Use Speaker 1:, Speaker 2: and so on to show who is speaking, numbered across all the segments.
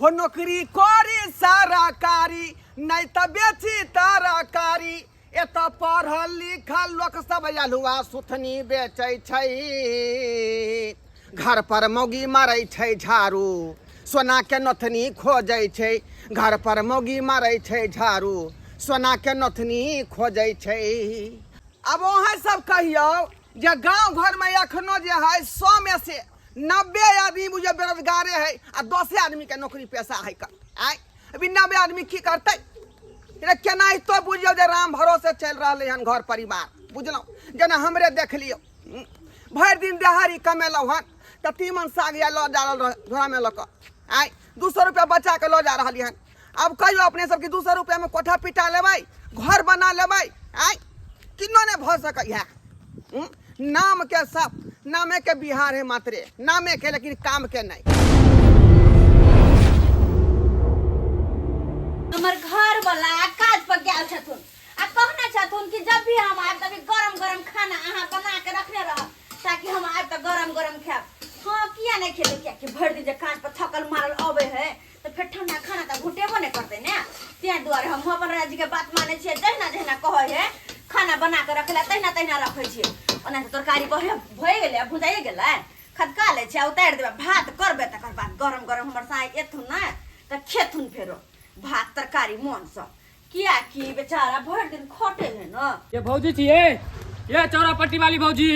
Speaker 1: हो नौकरी करी सरकारी, नहीं तऽ बेची तरकारी। एतऽ पढ़ल लिखल लोक सब अल्हुआ सुथनी बेचै छै, घर पर मौगी मारै छै झाड़ू, सोना के नथनी खोजै छै। घर पर मौगी मारै छै झाड़ू, सोना के नथनी खोजै छै। आब अहाँ सब कहियौ जे गाँव घरमे एखनो जे है 100 में से 90 आदमी बुझियौ बेरोजगारे है आ 10 आदमी के नौकरी पेशा है। कर आय अभी 90 आदमी की करतै? रे केनाहितो बुझियौ जे राम भरोसे चलि रहलै हन घर परिवार, बुझलहुँ? जेना हमरे देख लियौ, भरि दिन देहाड़ी कमेलहुँ हन तऽ तीमन साग या लऽ जा रहल झोरामे लऽ कऽ, आँय 200 रुपया बचा कऽ लऽ जा रहलियै हन। आब कहियौ अपने सबके 200 रुपयामे कोठा पिटा लेबै, घर बना लेबै? आँय किन्नो नहि भऽ सकैए। नाम के सब नामे के बिहार है, मात्रे नामे के, लेकिन काम के नहीं।
Speaker 2: हमर घर वाला काज पर गेल छथुन आ कहने छथुन कि जब भी हम आयब तभी गरम गरम खाना अहाँ बना के रखने रहब, ताकि हम आयब तऽ गरम गरम खायब। हाँ, किया नहीं खेबै? किया कि भरि दिन जे काज पर थकल मारल अबै है तऽ फेर ठंडा खाना तऽ घुटेबो नहि करतै ने। तें दुआरे हम अपन राजी के बात मानै छियै, जहिना जहिना कहै है खाना बना के रखै ला तहिना तहिना रखै छियै। ओना तऽ तरकारी बहे भए गेलै, आब भुजाइए गेलै, खदका लै छियै आ उतारि देबै, भात करबै, तकर बाद गरम गरम हमर साँइ एथुन ने तऽ खेथुन फेरो भात तरकारी मोनसँ, कियाकि बेचारा भरि दिन खटे है न।
Speaker 3: ये भौजी छियै, ये चौरा पट्टी वाली भौजी,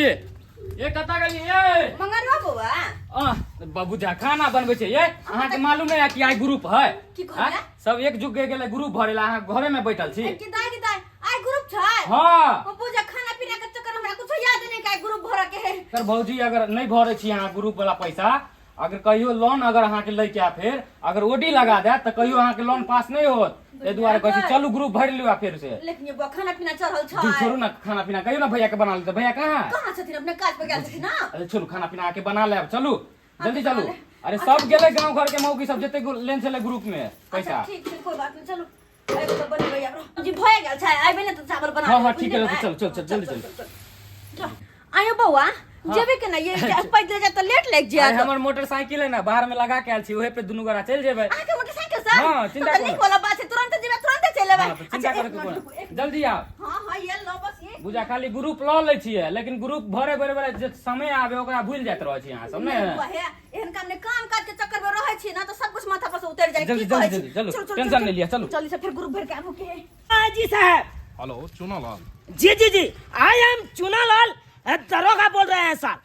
Speaker 3: ये कतऽ गेली ये?
Speaker 2: मंगरवा बौआ।
Speaker 3: आह, बाबू जा खाना बनबै छै। ये अहाँके मालूम नहीं है कि आइ ग्रुप है?
Speaker 2: की कहलियै?
Speaker 3: आँय? सब एकजुट गेलै ग्रुप भरे ला, अहाँ घरे में बैठल छी।
Speaker 2: की दाइ, की दाइ, आइ ग्रुप छै?
Speaker 3: हाँ।
Speaker 2: हम पूजा खाना पीना के चक्कर हमरा कुछो याद नहीं कि आइ ग्रुप भरऽ के है।
Speaker 3: सर भौजी, अगर नहीं भरे छी अहाँ ग्रुप वाला पैसा, अगर कहियो लोन अगर अहाँके लै के आ फेर अगर ओडी लगा देत तऽ कहियो अहाँके लोन पास नहीं होत। ताहि दुआरे कहै छी चलू ग्रुप भरि लियौ आ फेर से।
Speaker 2: लेकिन ये बौआ खाना पीना चढ़ल छै।
Speaker 3: दूर छोड़ू ना खाना पीना, कहियो ना भैया के बना लेते। भैया कहाँ है?
Speaker 2: कहाँ छथिन? अपने काज पर गेल छथिन ना।
Speaker 3: अरे छोड़ू, खाना पीना आके बना लेब, चलू जल्दी
Speaker 2: बना
Speaker 3: चलू।
Speaker 2: लेब।
Speaker 3: अरे सब गेलै गाँव घर के मौगी सब जते लेन छलै ग्रुप में पैसा।
Speaker 2: अच्छा, ठीक छै, कोई बात नहीं, चलू। एगो तऽ बनेबै आब। जी भए गेल छै, आबे ने तऽ चावल बना
Speaker 3: हाँ,
Speaker 2: लेबै,
Speaker 3: हाँ, ठीक है,
Speaker 2: बुझलियै?
Speaker 3: चल, चल, चल, जल्दी चल।
Speaker 2: चल। आयो बौआ, जेबे के ना ये पैदल जाए तऽ लेट लागि
Speaker 3: अरे
Speaker 2: जायत।
Speaker 3: हमर मोटरसाइकिल है ना, बाहर में लगा के आयल छी, ओहे पे दुनू गोरा चलि जेबै।
Speaker 2: अहाँके मोटरसाइकिल सर?
Speaker 3: हाँ, चिंता
Speaker 2: तब तऽ नीक
Speaker 3: कोनो।
Speaker 2: वाला बात छै, तुरंत जेबै तुरंत चलि एबै।
Speaker 3: हाँ, तऽ चिंता
Speaker 2: अच्छा,
Speaker 3: करे
Speaker 2: एक
Speaker 3: के
Speaker 2: मिनट
Speaker 3: कोनो।
Speaker 2: रुकू, एक मिनट।
Speaker 3: जल्दी आओ।
Speaker 2: हाँ हाँ, ये लो बस ये।
Speaker 3: बुझा खाली ग्रुप लऽ लै छियै, लेकिन ग्रुप भरे भरे भरे जे समय आबे ओकरा भूलि जाइत रहै छी अहाँ सब ने।
Speaker 2: नहीं बुआ, हे, एहन काम ने काम काज के चक्कर में रहै छी ना तऽ सब कुछ माथा पर से उतर जाए।
Speaker 3: जल्दी,
Speaker 2: की कहै
Speaker 3: जल्दी,
Speaker 2: छी?
Speaker 3: जल्दी,
Speaker 2: चलू, चलू,
Speaker 3: टेंशन
Speaker 2: चलू,
Speaker 3: नहीं लिया, चलू।
Speaker 2: जल्दी से फिर ग्रुप भर के आबू के है।
Speaker 4: हाँ जी साहब।
Speaker 5: हेलो चुनालाल।
Speaker 4: जी जी जी, I am Chunalal दरोगा बोल रहे हैं सर।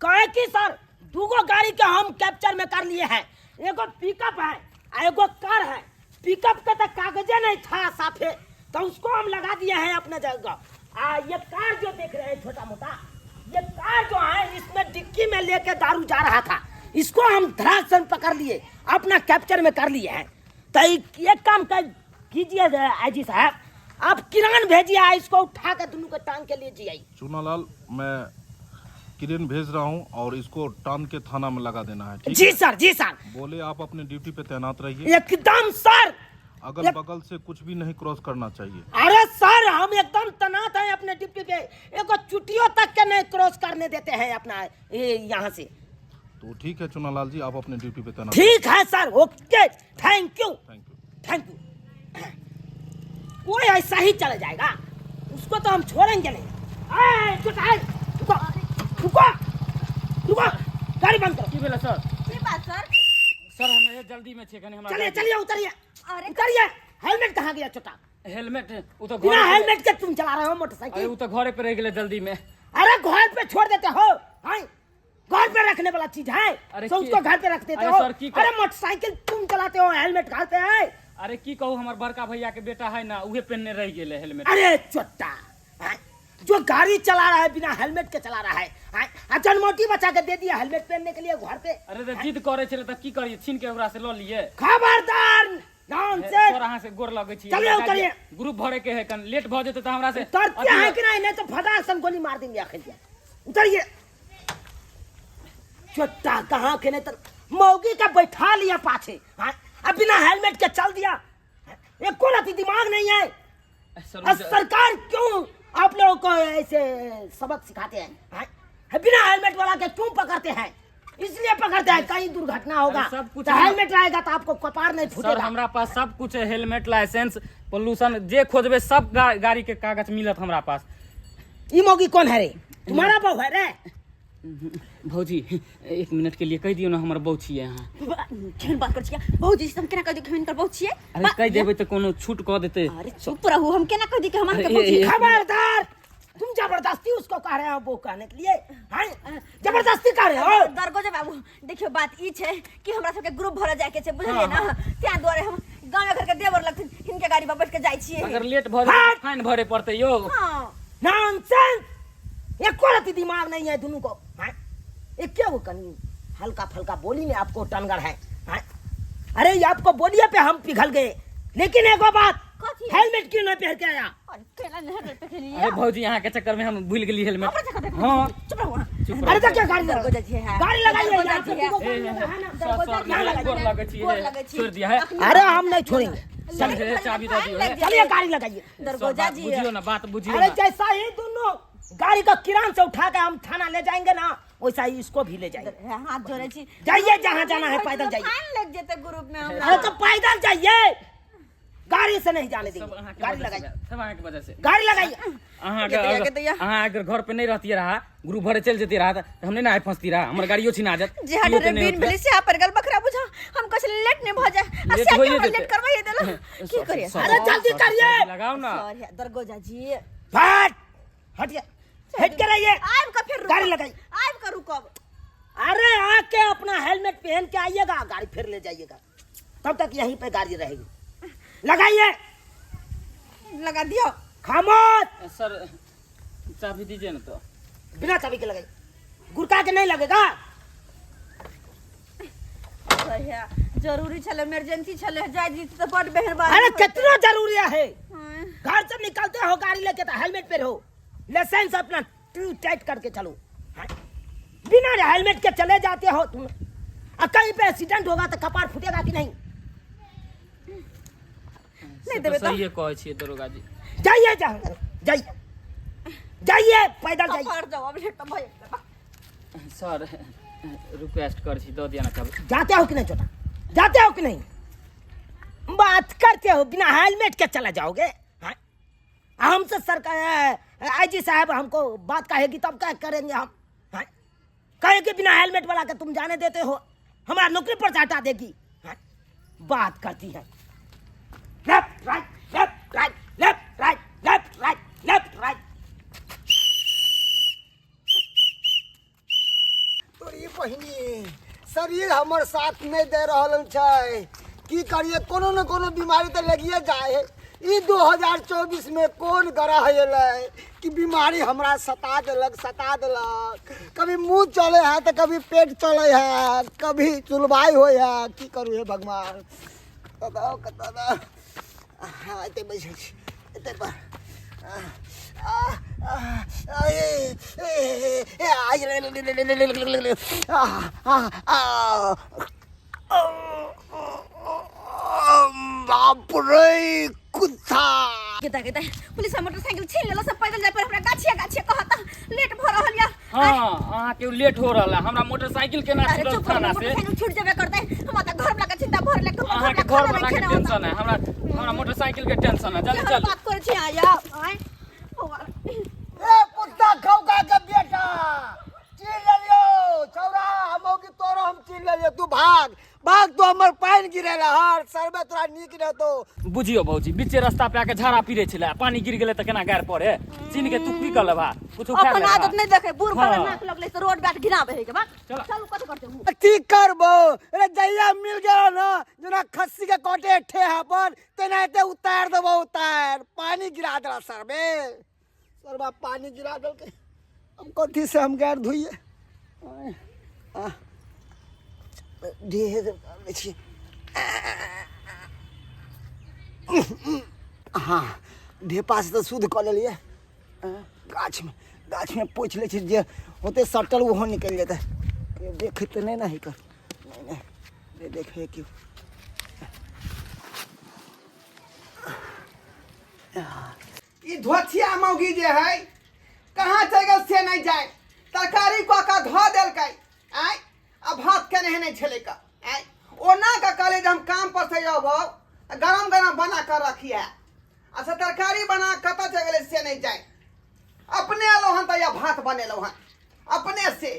Speaker 4: कहे कि सर दूगो गाड़ी के हम कैप्चर में कर लिए हैं, एगो पिकअप है आ एगो कार है। पिकअप का तो कागजे नहीं था साफे, तो उसको हम लगा दिए हैं अपने जगह। आ ये कार जो देख रहे हैं छोटा मोटा, ये कार जो है इसमें डिक्की में लेके दारू जा रहा था, इसको हम धड़ाक से पकड़ लिए, अपना कैप्चर में कर लिए हैं। तो एक काम कर कीजिए आई जी साहब, आप किरान भेजिए, इसको उठा के दोनों के टांग के लिए जी आई।
Speaker 5: चुनालाल, मैं किरण भेज रहा हूँ और इसको टांग के थाना में लगा देना है, ठीक
Speaker 4: जी
Speaker 5: है?
Speaker 4: सर, जी सर।
Speaker 5: बोले आप अपने ड्यूटी पे तैनात रहिए।
Speaker 4: एकदम सर।
Speaker 5: अगल बगल से कुछ भी नहीं क्रॉस करना चाहिए।
Speaker 4: अरे सर हम एकदम तैनात हैं अपने ड्यूटी पे, एगो चुटियों तक के नहीं क्रॉस करने देते हैं अपना ये यहाँ से।
Speaker 5: तो ठीक है चुनालाल जी, आप अपने ड्यूटी पे तैनात।
Speaker 4: ठीक है sir, okay, thank you.
Speaker 5: Thank you.
Speaker 4: Thank you. कोई ऐसा ही चला जाएगा उसको तो हम छोड़ेंगे नहीं। ए, छोटा, ए, रुको, रुको, रुको, गाड़ी बंद करो।
Speaker 3: की भेलै सर?
Speaker 2: की बात सर?
Speaker 3: सर हम ये जल्दी में छियै कनी हमरा।
Speaker 4: चलिए चलिए उतरिए।
Speaker 2: अरे
Speaker 4: उतरिए। हेलमेट कहाँ गया छोटा?
Speaker 3: हेलमेट उ तो
Speaker 4: बिना
Speaker 3: घरे पे-
Speaker 4: हेलमेट के तुम चला रहे हो
Speaker 3: अरे
Speaker 4: मोटरसाइकिल?
Speaker 3: उ तो घरे पे रह गेलै जल्दी में।
Speaker 4: अरे घर पे छोड़ देते हो? हाँ, घर पे रखने वाला चीज है।
Speaker 3: अरे
Speaker 4: तो उसको घर पे रख देते
Speaker 3: अरे
Speaker 4: हो?
Speaker 3: सर, की कर-
Speaker 4: अरे मोटरसाइकिल तुम चलाते हो, हेलमेट घर पे है?
Speaker 3: अरे की कहू, हमर बड़का भैया के बेटा है ना, उहे पहनने रह गेलै हेलमेट।
Speaker 4: अरे चोट्टा, हाँ? जो गाड़ी चला रहा है बिना हेलमेट के चला रहा है, हाँ? आ जनमोटी बचा के दे दिया हेलमेट पहनने के लिए घर पे।
Speaker 3: अरे तऽ जिद करै छलै तऽ की करियै, छीन के ओकरा से लऽ लियै।
Speaker 4: खबरदार, नाम से।
Speaker 3: सर अहाँ से गोर लगै छी।
Speaker 4: चलिए, उतरिए।
Speaker 3: ग्रुप भरे के है, कन लेट भऽ जेतै तऽ हमरा से
Speaker 4: उतरते हैं कि नहीं? नहीं तो फटाक से गोली मार देंगे आखिर। उतरिए। चोट्टा कहाँ के नहीं तो मौगी का बैठा लिया पाछे, हाँ? अब बिना हेलमेट के चल दिया, एको रति दिमाग नहीं है।
Speaker 3: सर,
Speaker 4: और सरकार क्यों आप लोगों को ऐसे सबक सिखाते हैं, हाँ? बिना हेलमेट वाला के क्यों पकड़ते हैं? इसलिए पकड़ते हैं, कहीं दुर्घटना होगा
Speaker 3: अरे सब कुछ
Speaker 4: तो
Speaker 3: है।
Speaker 4: हेलमेट रहेगा तो आपको कपार नहीं
Speaker 3: सर
Speaker 4: फूटेगा।
Speaker 3: हमरा पास सब कुछ है, हेलमेट, लाइसेंस, पोल्यूशन, जे खोजबे सब गाड़ी के कागज मिलत हमरा पास।
Speaker 4: ई मौगी कौन है रे? तुम्हारा बहू है रे?
Speaker 3: भौजी एक मिनट के लिए कहि दियौ ने, हमर बहू छियै अहाँ।
Speaker 2: केहन बात करै छियै भौजी से? हम केना कह दियौ कि हिनकर बहू छियै?
Speaker 3: अरे कहि देबै तऽ कोनो छूट कऽ देतै।
Speaker 2: अरे चुप रहू, हम केना कह दी कि हम अहाँके
Speaker 3: अरे,
Speaker 2: बहू छियै?
Speaker 4: खबरदार, तुम जबरदस्ती उसको कह रहे हो वो कहने के लिए, हैं? जबरदस्ती कर रहे हो?
Speaker 2: दरगोजा बाबू देखियो, बात ई छै कि हमरा सबके ग्रुप भरल जाय के छै, बुझलियै ने? तें दुआरे हम गाँव घर के देवर लगथिन, हिनके गाड़ी पर बैठ के जाइ छियै।
Speaker 3: अगर लेट भऽ जेतै तऽ फाइन भरे पड़तै यौ।
Speaker 2: हँ।
Speaker 4: नॉनसेंस, एको रति दिमाग नहीं है दोनों को, हैं? एक वो कनी हल्का फल्का बोली में आपको टनगर है, हैं? अरे ये आपको बोलिए पे हम पिघल गए, लेकिन एगो बात,
Speaker 2: कथी?
Speaker 4: हेलमेट क्यों नहीं पहन के आया?
Speaker 2: अरे केना नहीं हेलमेट पहनलियै?
Speaker 3: अरे भौजी, अहाँ के चक्कर में हम भूल गेली हेलमेट।
Speaker 2: हमरा चक्कर में?
Speaker 3: हाँ।
Speaker 2: चुप रहू अहाँ।
Speaker 3: चुप
Speaker 4: अरे
Speaker 3: रहू।
Speaker 4: तो क्या गाड़ी लगा?
Speaker 2: दरगोजा जी है।
Speaker 4: गाड़ी लगाइए,
Speaker 2: दरगोजा
Speaker 4: यहाँ पे
Speaker 2: जी है।
Speaker 4: दूगो गाड़ी
Speaker 3: ए,
Speaker 4: लगा है ना।
Speaker 3: सर, सर,
Speaker 4: यहाँ लगाइए।
Speaker 3: गोर लगै छी,
Speaker 2: गोर लगै छी।
Speaker 3: छोड़ि दिया है।
Speaker 2: अखनी
Speaker 4: अरे हम नहीं छोड़ेंगे।
Speaker 3: चलिए, चाबी दऽ दियौ।
Speaker 2: फाइन लागि
Speaker 4: चलिए गाड़ी लगाइए।
Speaker 2: दरगोजा
Speaker 3: सर, बात
Speaker 2: जी
Speaker 3: बुझियौ ना, बात बुझियौ
Speaker 4: अरे
Speaker 3: ना।
Speaker 4: जैसा ही दोनों गाड़ी का किरान से उठा के हम थाना ले जाएंगे ना, वैसा ही इसको भी ले जाएंगे।
Speaker 2: हाथ जोड़े छी।
Speaker 4: जाइए, जहाँ जाना है पैदल जाइए।
Speaker 2: फाइन लग जेतै ग्रुप में हमरा।
Speaker 4: अरे तो पैदल जाइए, गाड़ी से नहीं जाने
Speaker 3: सब
Speaker 4: देंगे।
Speaker 3: अहाँके
Speaker 4: गाड़ी
Speaker 3: वजह से
Speaker 4: लगाइए,
Speaker 3: सब अहाँके वजह से।
Speaker 4: गाड़ी लगाइए।
Speaker 3: अहाँके
Speaker 2: गेतैया,
Speaker 3: अगर
Speaker 2: गेतैया।
Speaker 3: अहाँ अगर घर पे नहीं रहतियै रहा, ग्रुप भरे चलि जतियै रहा, तऽ हम नहीं ना आइ फंसती रहा, हमर गाड़ियो छिना जात।
Speaker 2: जे हट
Speaker 3: कियो
Speaker 2: रे
Speaker 3: तऽ नहि
Speaker 2: बिन
Speaker 3: होत।
Speaker 2: भेली से पर गल बकरा बुझा, हम कछ लेट नहीं भ जाए आ
Speaker 3: लेट
Speaker 2: से
Speaker 3: होइए
Speaker 2: हमरा
Speaker 3: जेतै।
Speaker 2: लेट करवाइए देला, की करिए?
Speaker 3: सर,
Speaker 4: अरे जल्दी
Speaker 3: सर,
Speaker 4: करिए।
Speaker 3: सर, लगाओ ना।
Speaker 2: सॉरी दरगोजा जी।
Speaker 4: हट हटिए, हट के रहिए।
Speaker 2: आब के फिर रुकब।
Speaker 4: गाड़ी लगाइए।
Speaker 2: आब के रुकब।
Speaker 4: अरे आके अपना हेलमेट पहन के आइएगा, गाड़ी फिर ले जाइएगा, तब तक यहीं पे गाड़ी रहेगी। लगाइए।
Speaker 2: लगा दियो।
Speaker 4: खामोश।
Speaker 3: सर चाबी दीजिए ना तो।
Speaker 4: बिना चाबी के लगाइए, गुरका के नहीं लगेगा।
Speaker 2: सही जरूरी छले, इमरजेंसी छले, जाय जी त बड मेहरबानी।
Speaker 4: अरे कितना जरूरी है?
Speaker 2: हाँ।
Speaker 4: घर से निकलते हो गाड़ी लेके तो हेलमेट पहनो, लाइसेंस अपना टाइट करके चलो, हाँ? बिना हेलमेट के चले जाते हो तुम, और कहीं पे एक्सीडेंट होगा तो कपार फूटेगा कि नहीं?
Speaker 2: नहीं
Speaker 3: से
Speaker 2: देबै
Speaker 3: तऽ
Speaker 2: तऽ
Speaker 3: सहिए कहै छियै दरोगा जी।
Speaker 4: जाइए, जाइए, जाइए, जाइए, पैदल जाइए।
Speaker 2: कपार जाओ, अब लेट त भए गेलै।
Speaker 3: सर रिक्वेस्ट करै छी, दऽ दिअ ना चाबी।
Speaker 4: जाते हो कि नहीं छोटा, जाते हो कि नहीं? बात करते हो, बिना हेलमेट के चले जाओगे, हाँ? हमसे सरकार आई जी साहब हमको बात कहेगी तब क्या करेंगे हम, हाँ? कहेगी बिना हेलमेट वाला के तुम जाने देते हो, हमारा नौकरी पर से हटा देगी, हाँ? बात करती है। Left right left right left right left right left right.
Speaker 1: तोरी बहिनी, शरीर हमर साथ नहि दे रहल छै, की करिए? कोनो ने कोनो बीमारी तऽ लगिए जाए है। ई 2024 में कोन ग्रह एलै कि बीमारी हमरा सता देलक, सता देलक। कभी मुँह चले है तऽ कभी पेट चले है, कभी चुलबाई होइ है। की करू हे भगवान? कतऽ कतऽ? हाँ, एते बैसल छी, एते पर। आ, आ, आ, ए, ए, ए, आ, आ, आ, आ, बाप रे, कुत्ता!
Speaker 2: गेता गेता, पुलिस मोटरसाइकिल छीन लेलक, सब पैदल जाय पर हमरा गाछिया गाछिया कहता, लेट भ रहल या।
Speaker 3: हाँ, अहाँके लेट हो रहल है, हमरा मोटरसाइकिल केना
Speaker 2: अरे
Speaker 3: छूटल
Speaker 2: चुप करू,
Speaker 3: थाना से?
Speaker 2: मोटरसाइकिल छूट जेबे करतै, हमरा त घर वाला के चिंता भर ले।
Speaker 3: अहाँके घर वाला के टेंशन है, हमरा हमरा मोटरसाइकिल के टेंशन है। जल्दी चल।
Speaker 2: बात करै छी आया आय भगवान।
Speaker 1: ए कुत्ता खौका के बेटा, चिन्ह लेलियो छौड़ा, हम की तोरो हम चिन्ह लेलियो। तू भाग भाग, तू हमर पानि गिरेला हर सरबे, तोरा नीक रहतो।
Speaker 3: बुझियो भौजी, बीचे रास्ता पे आके झाड़ा पीरे छलै, पानी गिर गेलै तऽ केना गारि पड़े? चिन्ह के तू की कर लेबा? कुछ उखाड़
Speaker 2: अपन
Speaker 3: लेबा?
Speaker 2: आदत नहीं देखे बूढ़
Speaker 3: हाँ।
Speaker 2: पर नाक लगले से रोड बाट घिनाबे है के बा।
Speaker 3: चलो।
Speaker 2: चलू, कथि करते हूँ?
Speaker 1: ठीक करबो अरे, जहिया मिल गेलो ना, जेना खस्सी के कटे ठेहा पर तेनाहिते उतार देबो, उतार। पानी गिरा देला सरबे, सरबा पानी गिरा देलकै। हम कथी से हम गारि धोइए? आ, ढेर लै छी। हाँ, ढेपा से तऽ शुद्ध कऽ लेलियै। गाछमे गाछमे पोछि लै छी, जे होतै सटल ओहो निकलि जेतै। केओ देखै तऽ नहि ने है कर, नहि नहि नहि देखै केओ। ई धोथिया मौगी जे है कहाँ चलि गेल से नहि जाय, तरकारी कऽ कऽ धऽ देलकै। आँय, आ भात केने नहि छलै का आँय ओना कऽ कहले जे हम काम पर से अबौ गरम गरम बना कऽ रखिए आ से तरकारी बना कऽ कतऽ चलि गेलै से नहि जाय अपने एलहुँ हन तऽ या भात बनेलहुँ हन अपने से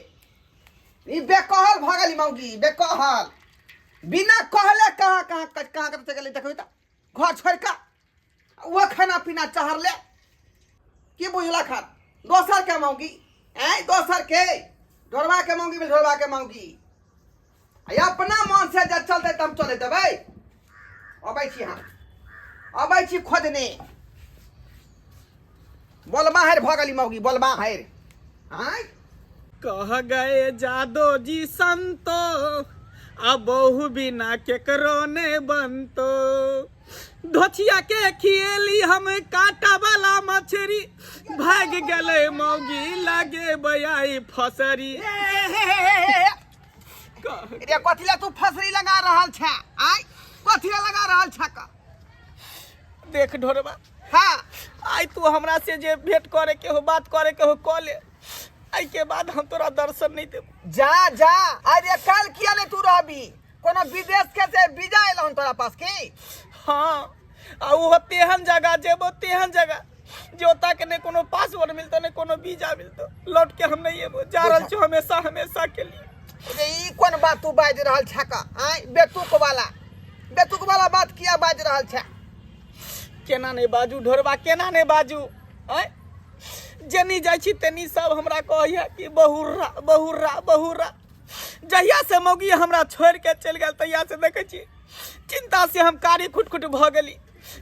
Speaker 1: ई बेकहल भऽ गेली मौगी बेकहल बिना कहले कहाँ कहाँ कहाँ कतऽ चलि गेलै देखबै तऽ घर छोड़ि कऽ वो खाना पीना चहरले की बुझलक हन दोसर के मौगी ऐ दोसर के ढोरबा के मौगी भेल ढोरबा के मौगी आ अपना मन से जब चलते तब चले देबै अबै छी हम अबै छी खोजने बोलबा हेर भऽ गेली मौगी बोलबा हेर आँय
Speaker 6: कह गए जादो जी संतो आ बहु बिना केकरो ने बनतो धोछिया के खिएली हम कांटा वाला मछरी भाग गेलै मौगी लागे बयाई फसरी
Speaker 1: रे कथी ला तू फसरी लगा रहल छे आय कथी ला लगा रहल छे का
Speaker 6: देख ढोरबा
Speaker 1: हाँ
Speaker 6: आइ तू हमरा से जे भेंट करे के हो बात करे के हो कऽ ले एहि के बाद हम तोरा दर्शन नहीं देब
Speaker 1: जा जा अरे कल किया नहीं तू रहबी कोनो विदेश के से वीजा एल हन तोरा पास की
Speaker 6: हाँ आ उहो तेहन जगह जेबो तेहन जगह जे ओता के नहीं कोनो पासपोर्ट मिलतो नहीं कोनो वीजा मिलतो लौट के हम नहीं एबो जा रहल छी हमेशा हमेशा के लिए
Speaker 1: रे ई कोन बात तू बाजि रहल छे का आय बेतुक वाला बेतुक वाला बात किया बाजि रहल छे
Speaker 6: केना नहीं बाजू ढोरबा केना नहीं बाजू आय जेनी जाइ छी तेनी सब हमरा कहैया कि बहुर्रा बहुर्रा बहुर्रा जहिया से मौगी हमरा छोड़ि के चलि गेल तहिया से देखै छी चिंता से हम कारी खुट खुट भऽ गेली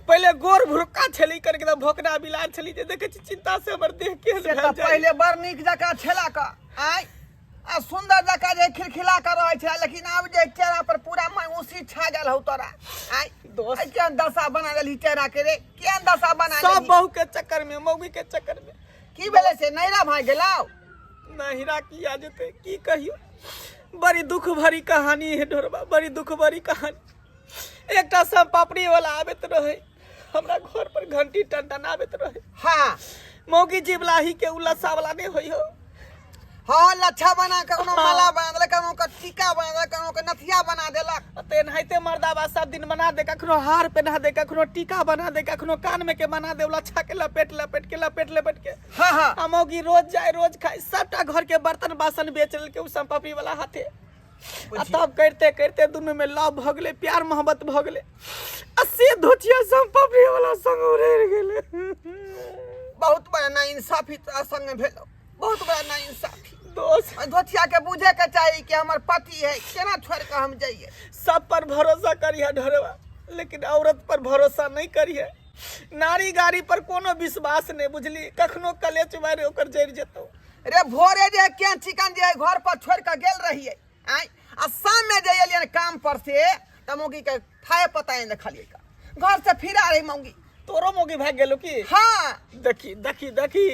Speaker 6: पहिले गोर भुरुक्का छली करके तऽ भोकना बिलार छली जे देखै छी चिंता से हमर देह केहन
Speaker 1: से
Speaker 6: भेल
Speaker 1: तऽ
Speaker 6: जाय
Speaker 1: पहिले बड़ नीक जकाँ छेला का आय आ सुंदर जकाँ जे खिलखिला कऽ रहै छला लेकिन आब जे चेहरा पर पूरा मायूसी छा गेल हौ तोरा आय
Speaker 6: दोस्त।
Speaker 1: आय केहन दशा बना देलही चेहरा के रे केहन दशा बना
Speaker 6: सब
Speaker 1: देलही
Speaker 6: बहू के चक्कर में मौगी के चक्कर में
Speaker 1: की भेलै से नैरा भाई गेलौ
Speaker 6: नहिरा किया जेतै की कहियो बड़ी दुख भरी कहानी है ढोरबा बड़ी दुख भरी कहानी एकटा सब पापड़ी वाला आबैत रहे हमरा घर पर घंटी टन आबैत रहे
Speaker 1: हाँ
Speaker 6: मौगी जीवलाही के उ लस्सा वाला नहीं होई हो
Speaker 1: हाँ लच्छा बना के कोनो माला बना देलक कोनो के टीका बना देलक कोनो के नथिया बना देलक
Speaker 6: तऽ एनाहिते मर्दाबा सब दिन बना दे कखनो हार पहना दे कखनो टीका बना दे कखनो कान में के बना दे लच्छा के लपेट लपेट के लपेट लपेट के
Speaker 1: हाँ हाँ
Speaker 6: आ मौगी रोज जाए रोज खाए सबटा घर के बर्तन बासन बेच लेलकै उ सम्पपी वाला हाथे आ तब करिते करिते दुनू में लव भऽ गेलै प्यार मोहब्बत भऽ गेलै आ से धोचिया सम्पपी वाला संग उड़ि गेलै
Speaker 1: बहुत बड़ा नाइंसाफी तोरा संग भेलो बहुत बड़ा नाइंसाफी
Speaker 6: दोस्त
Speaker 1: धोतिया के बुझे के चाही कि हमर पति है केना छोड़ के हम जाइए
Speaker 6: सब पर भरोसा करिए ढोरवा लेकिन औरत पर भरोसा नहीं करिए नारी गाड़ी पर कोनो विश्वास नहीं बुझली कखनो कलेच मारे ओकर जरि जेतौ
Speaker 1: रे भोरे जे केहन चिकन जे घर पर छोड़ के गेल रहिए आय आ शाम में जे एलियन काम पर से त मौगी के थाए पता नहीं देखलिए का घर से फिर आ रही मौगी
Speaker 6: तोरो मौगी भाग गेलो की
Speaker 1: हाँ
Speaker 6: देखी देखी देखी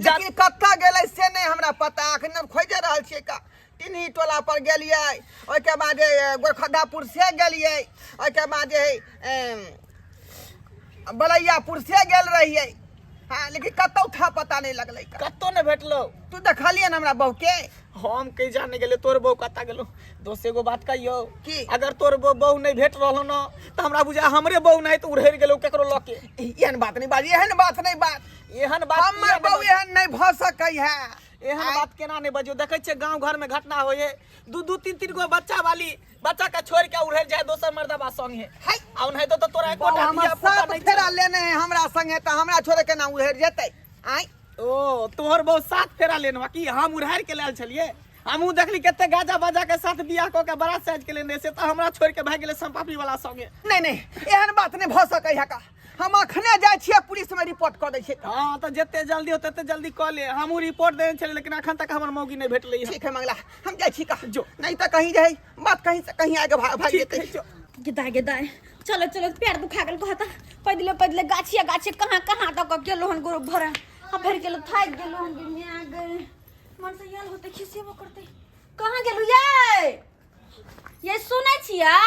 Speaker 6: जा
Speaker 1: लेकिन कतऽ गेलै से नहि हमरा पता अखन हम खोजि रहल छियै का टिन्ही टोला पर गेलियै ओहिके बाद गोरखद्दापुर से गेलियै ओहिके बाद जे बलैयापुर से गेल रहियै हाँ लेकिन कतौ था पता नहीं लगलै का
Speaker 6: कतौ नहि भेटलो
Speaker 1: तू देखलियै ने हमरा बहू के
Speaker 6: हम कहीं जाने गेलियै तोर बहू कतऽ गेलो दोस्त एगो बात कहियो
Speaker 1: की?
Speaker 6: अगर तोर बहू नहीं भेट रहलो न तऽ हमरा बुझा हमरे बहू नहीं तऽ उड़ेर गेलो केकरो लऽ के
Speaker 1: एहन बात नहीं बाज एहन बात नहीं बात
Speaker 6: एहन बात
Speaker 1: हमर
Speaker 6: किया
Speaker 1: बहू
Speaker 6: नहि
Speaker 1: एहन नहीं भऽ सकै है
Speaker 6: एहन बात केना नहीं बजियो देखै छियै गाँव घर में घटना होइ है दू दू तीन तीन गो बच्चा वाली बच्चा के छोड़ के उड़ेर जाए दोसर मर्दबा संगे
Speaker 1: है
Speaker 6: आ ओनाहितो तऽ तोरा एकोटा
Speaker 1: हमर
Speaker 6: धिया पुता
Speaker 1: सात
Speaker 6: नहि
Speaker 1: फेरा
Speaker 6: छौ।
Speaker 1: लेने है हमरा संगे तऽ हमरा छोड़े के ना उहेर जेतै आँय
Speaker 6: ओ तोहर बहुत सात फेरा लेने की हम उड़ारि के लायल छलियै हमहूँ देखली कते गाजा बाजा के साथ बियाह कऽ के बड़ा साइज के लेने से तऽ हमरा छोड़ के भागि गेलै सम्पापी वाला संगे
Speaker 1: नहीं नहीं एहन बात नहीं भऽ सकै है का हम अखने जाइ छियै पुलिस में रिपोर्ट कऽ दै छियै
Speaker 6: हाँ तऽ जते जल्दी हो तते जल्दी कऽ ले हमहूँ रिपोर्ट देने छलियै लेकिन अखन तक हमर मौगी नहि भेटलै हँ
Speaker 1: ठीक है मंगला हम जाइ छी का
Speaker 6: जो।
Speaker 1: नहीं तऽ कहीं जाइ बात कहीं से कहीं आगे भाग भाग
Speaker 6: ठीक
Speaker 1: जेतै
Speaker 6: है जो।
Speaker 2: गेदाय गेदाय चलो चलो पैर दुखा गेल कहता पैदले पैदले गाछिया गाछी कहाँ कहाँ तक गेलो हन गोरो भरा आ भरि गेलो थाकि गेलो हन गे गे मन से याल होते खिसेबो करते कहाँ गेलू ये ये सुनै छियै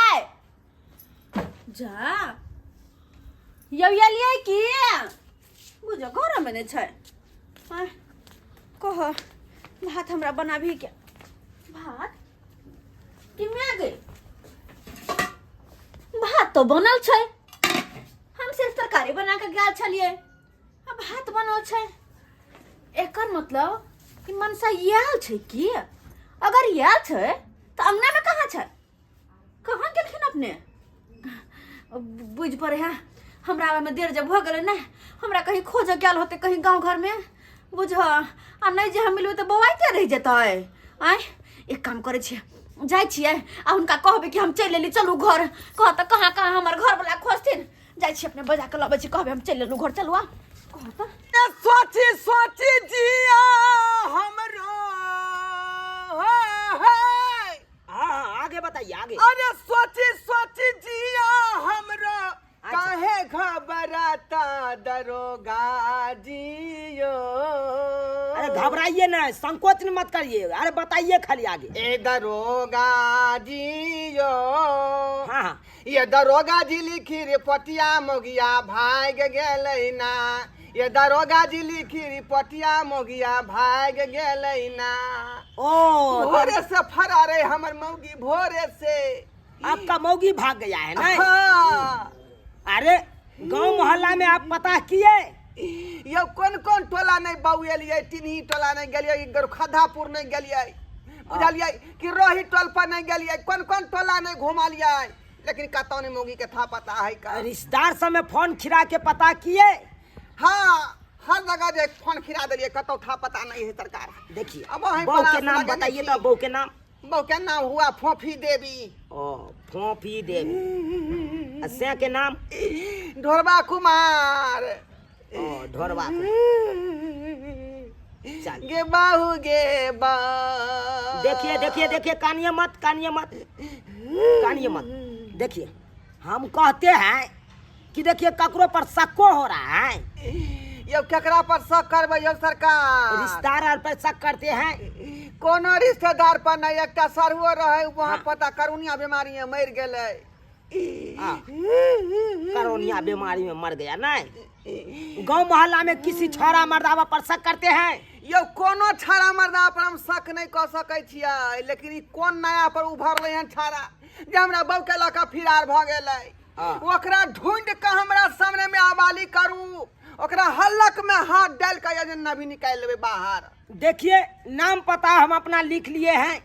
Speaker 2: जा यौ एलियै की बुझ घरमे नहि छै आँय, कह भात हमरा बनाबही के भात कि मैं गई भात तो बनल छै हम सिर्फ तरकारी बना के गेल छलियै आ भात बनल छै एकर मतलब कि मनसा आयल छै की अगर आयल छै तऽ अंगना में कहाँ छै कहाँ गेलखिन अपने बुझि पड़े है हमरा आबैमे देर जब भऽ गेलै ने हमरा कहीं खोजऽ गेल होतै कहीं गाँव घरमे बुझ आ नहि जे हम मिलबै तऽ बौआइते रहि जेतै आँय एक काम करै छियै जाइ छियै आ हुनका कहबै कि हम चलि एली चलू घर कह तऽ कहाँ कहाँ हमर घरवला खोजथिन जाइ छियै अपने बजा कऽ लबै छी कहबै हम चलि एलहुँ घर चलू आ कह तऽ
Speaker 1: ए सोची सोची जिया हमरो हे, हे।
Speaker 4: हाँ हाँ आगे बताइए आगे
Speaker 1: अरे सोची सोची जिया हमरो काहे घबराता दरोगा जियो
Speaker 4: अरे घबराइए ना संकोच मत करिए अरे बताइए खाली आगे
Speaker 1: ए दरोगा जियो
Speaker 4: हाँ हाँ
Speaker 1: ये दरोगा जी लिखी रे पटिया मोगिया भाग गेलै ना ये दरोगा जी लिखी रे पटिया मोगिया भाग गेलै ना
Speaker 4: ओ
Speaker 1: भोरे से फरार है हमर मौगी भोरे से
Speaker 4: आपका मौगी भाग गया है ना
Speaker 1: हाँ।
Speaker 4: अरे गांव मोहल्ला में आप पता किए
Speaker 1: यौ कोन कोन टोला नहि बौएलियै टिनही टोला नहि गेलियै गोरखधापुर नहि गेलियै बुझलियै कि रोही टोल पर नहि गेलियै कोन कोन टोला नहि घुमलियै लेकिन कतौ नहि मौगी के था पता है का
Speaker 4: रिश्तेदार सब में फोन खिरा के पता किए
Speaker 1: हाँ हर जगह जे फोन खिरा देलियै कतौ था पता नहीं है सरकार
Speaker 4: देखिए
Speaker 1: अब वहीं
Speaker 4: बहू
Speaker 1: पर
Speaker 4: के नाम
Speaker 1: लगेने
Speaker 4: बताइए
Speaker 1: छी।
Speaker 4: तो बहू के नाम
Speaker 1: बहू के नाम हुआ फोफी देवी
Speaker 4: ओ फोफी देवी आ से के नाम
Speaker 1: ढोरबा कुमार
Speaker 4: ओ ढोरबा को। चल
Speaker 1: गे बाहू गे बा
Speaker 4: देखिए देखिए देखिए कानिए मत कानिए मत कानिए मत देखिए हम कहते हैं कि देखिए ककरो पर शक्को हो रहा है
Speaker 1: यौ केकरा पर शक करबै यौ सरकार
Speaker 4: रिश्तेदार आर पर शक करते हैं
Speaker 1: कोनो रिश्तेदार पर नहि एकटा सरुओ रहै वहाँ
Speaker 4: हाँ।
Speaker 1: पता करोनिया बीमारी में मरि गेलै
Speaker 4: हाँ। करोनिया बीमारी में मर गया नहीं गांव मोहल्ला में किसी छोरा मर्दावा पर शक करते हैं
Speaker 1: यौ कोनो छाड़ा मर्दा पर हम शक नहि कऽ सकै छियै लेकिन ई कोन नया पर उभरलै हन छाड़ा जे हमरा बहू के लऽ कऽ फिरार भऽ गेलै
Speaker 4: हाँ।
Speaker 1: ओकरा ढूंढ कऽ हमरा सामने में आबाली करू ओकरा हल्लक में हाथ डाल कऽ जे नभी निकालि लेबै बाहर
Speaker 4: देखिए नाम पता हम अपना लिख लिए हैं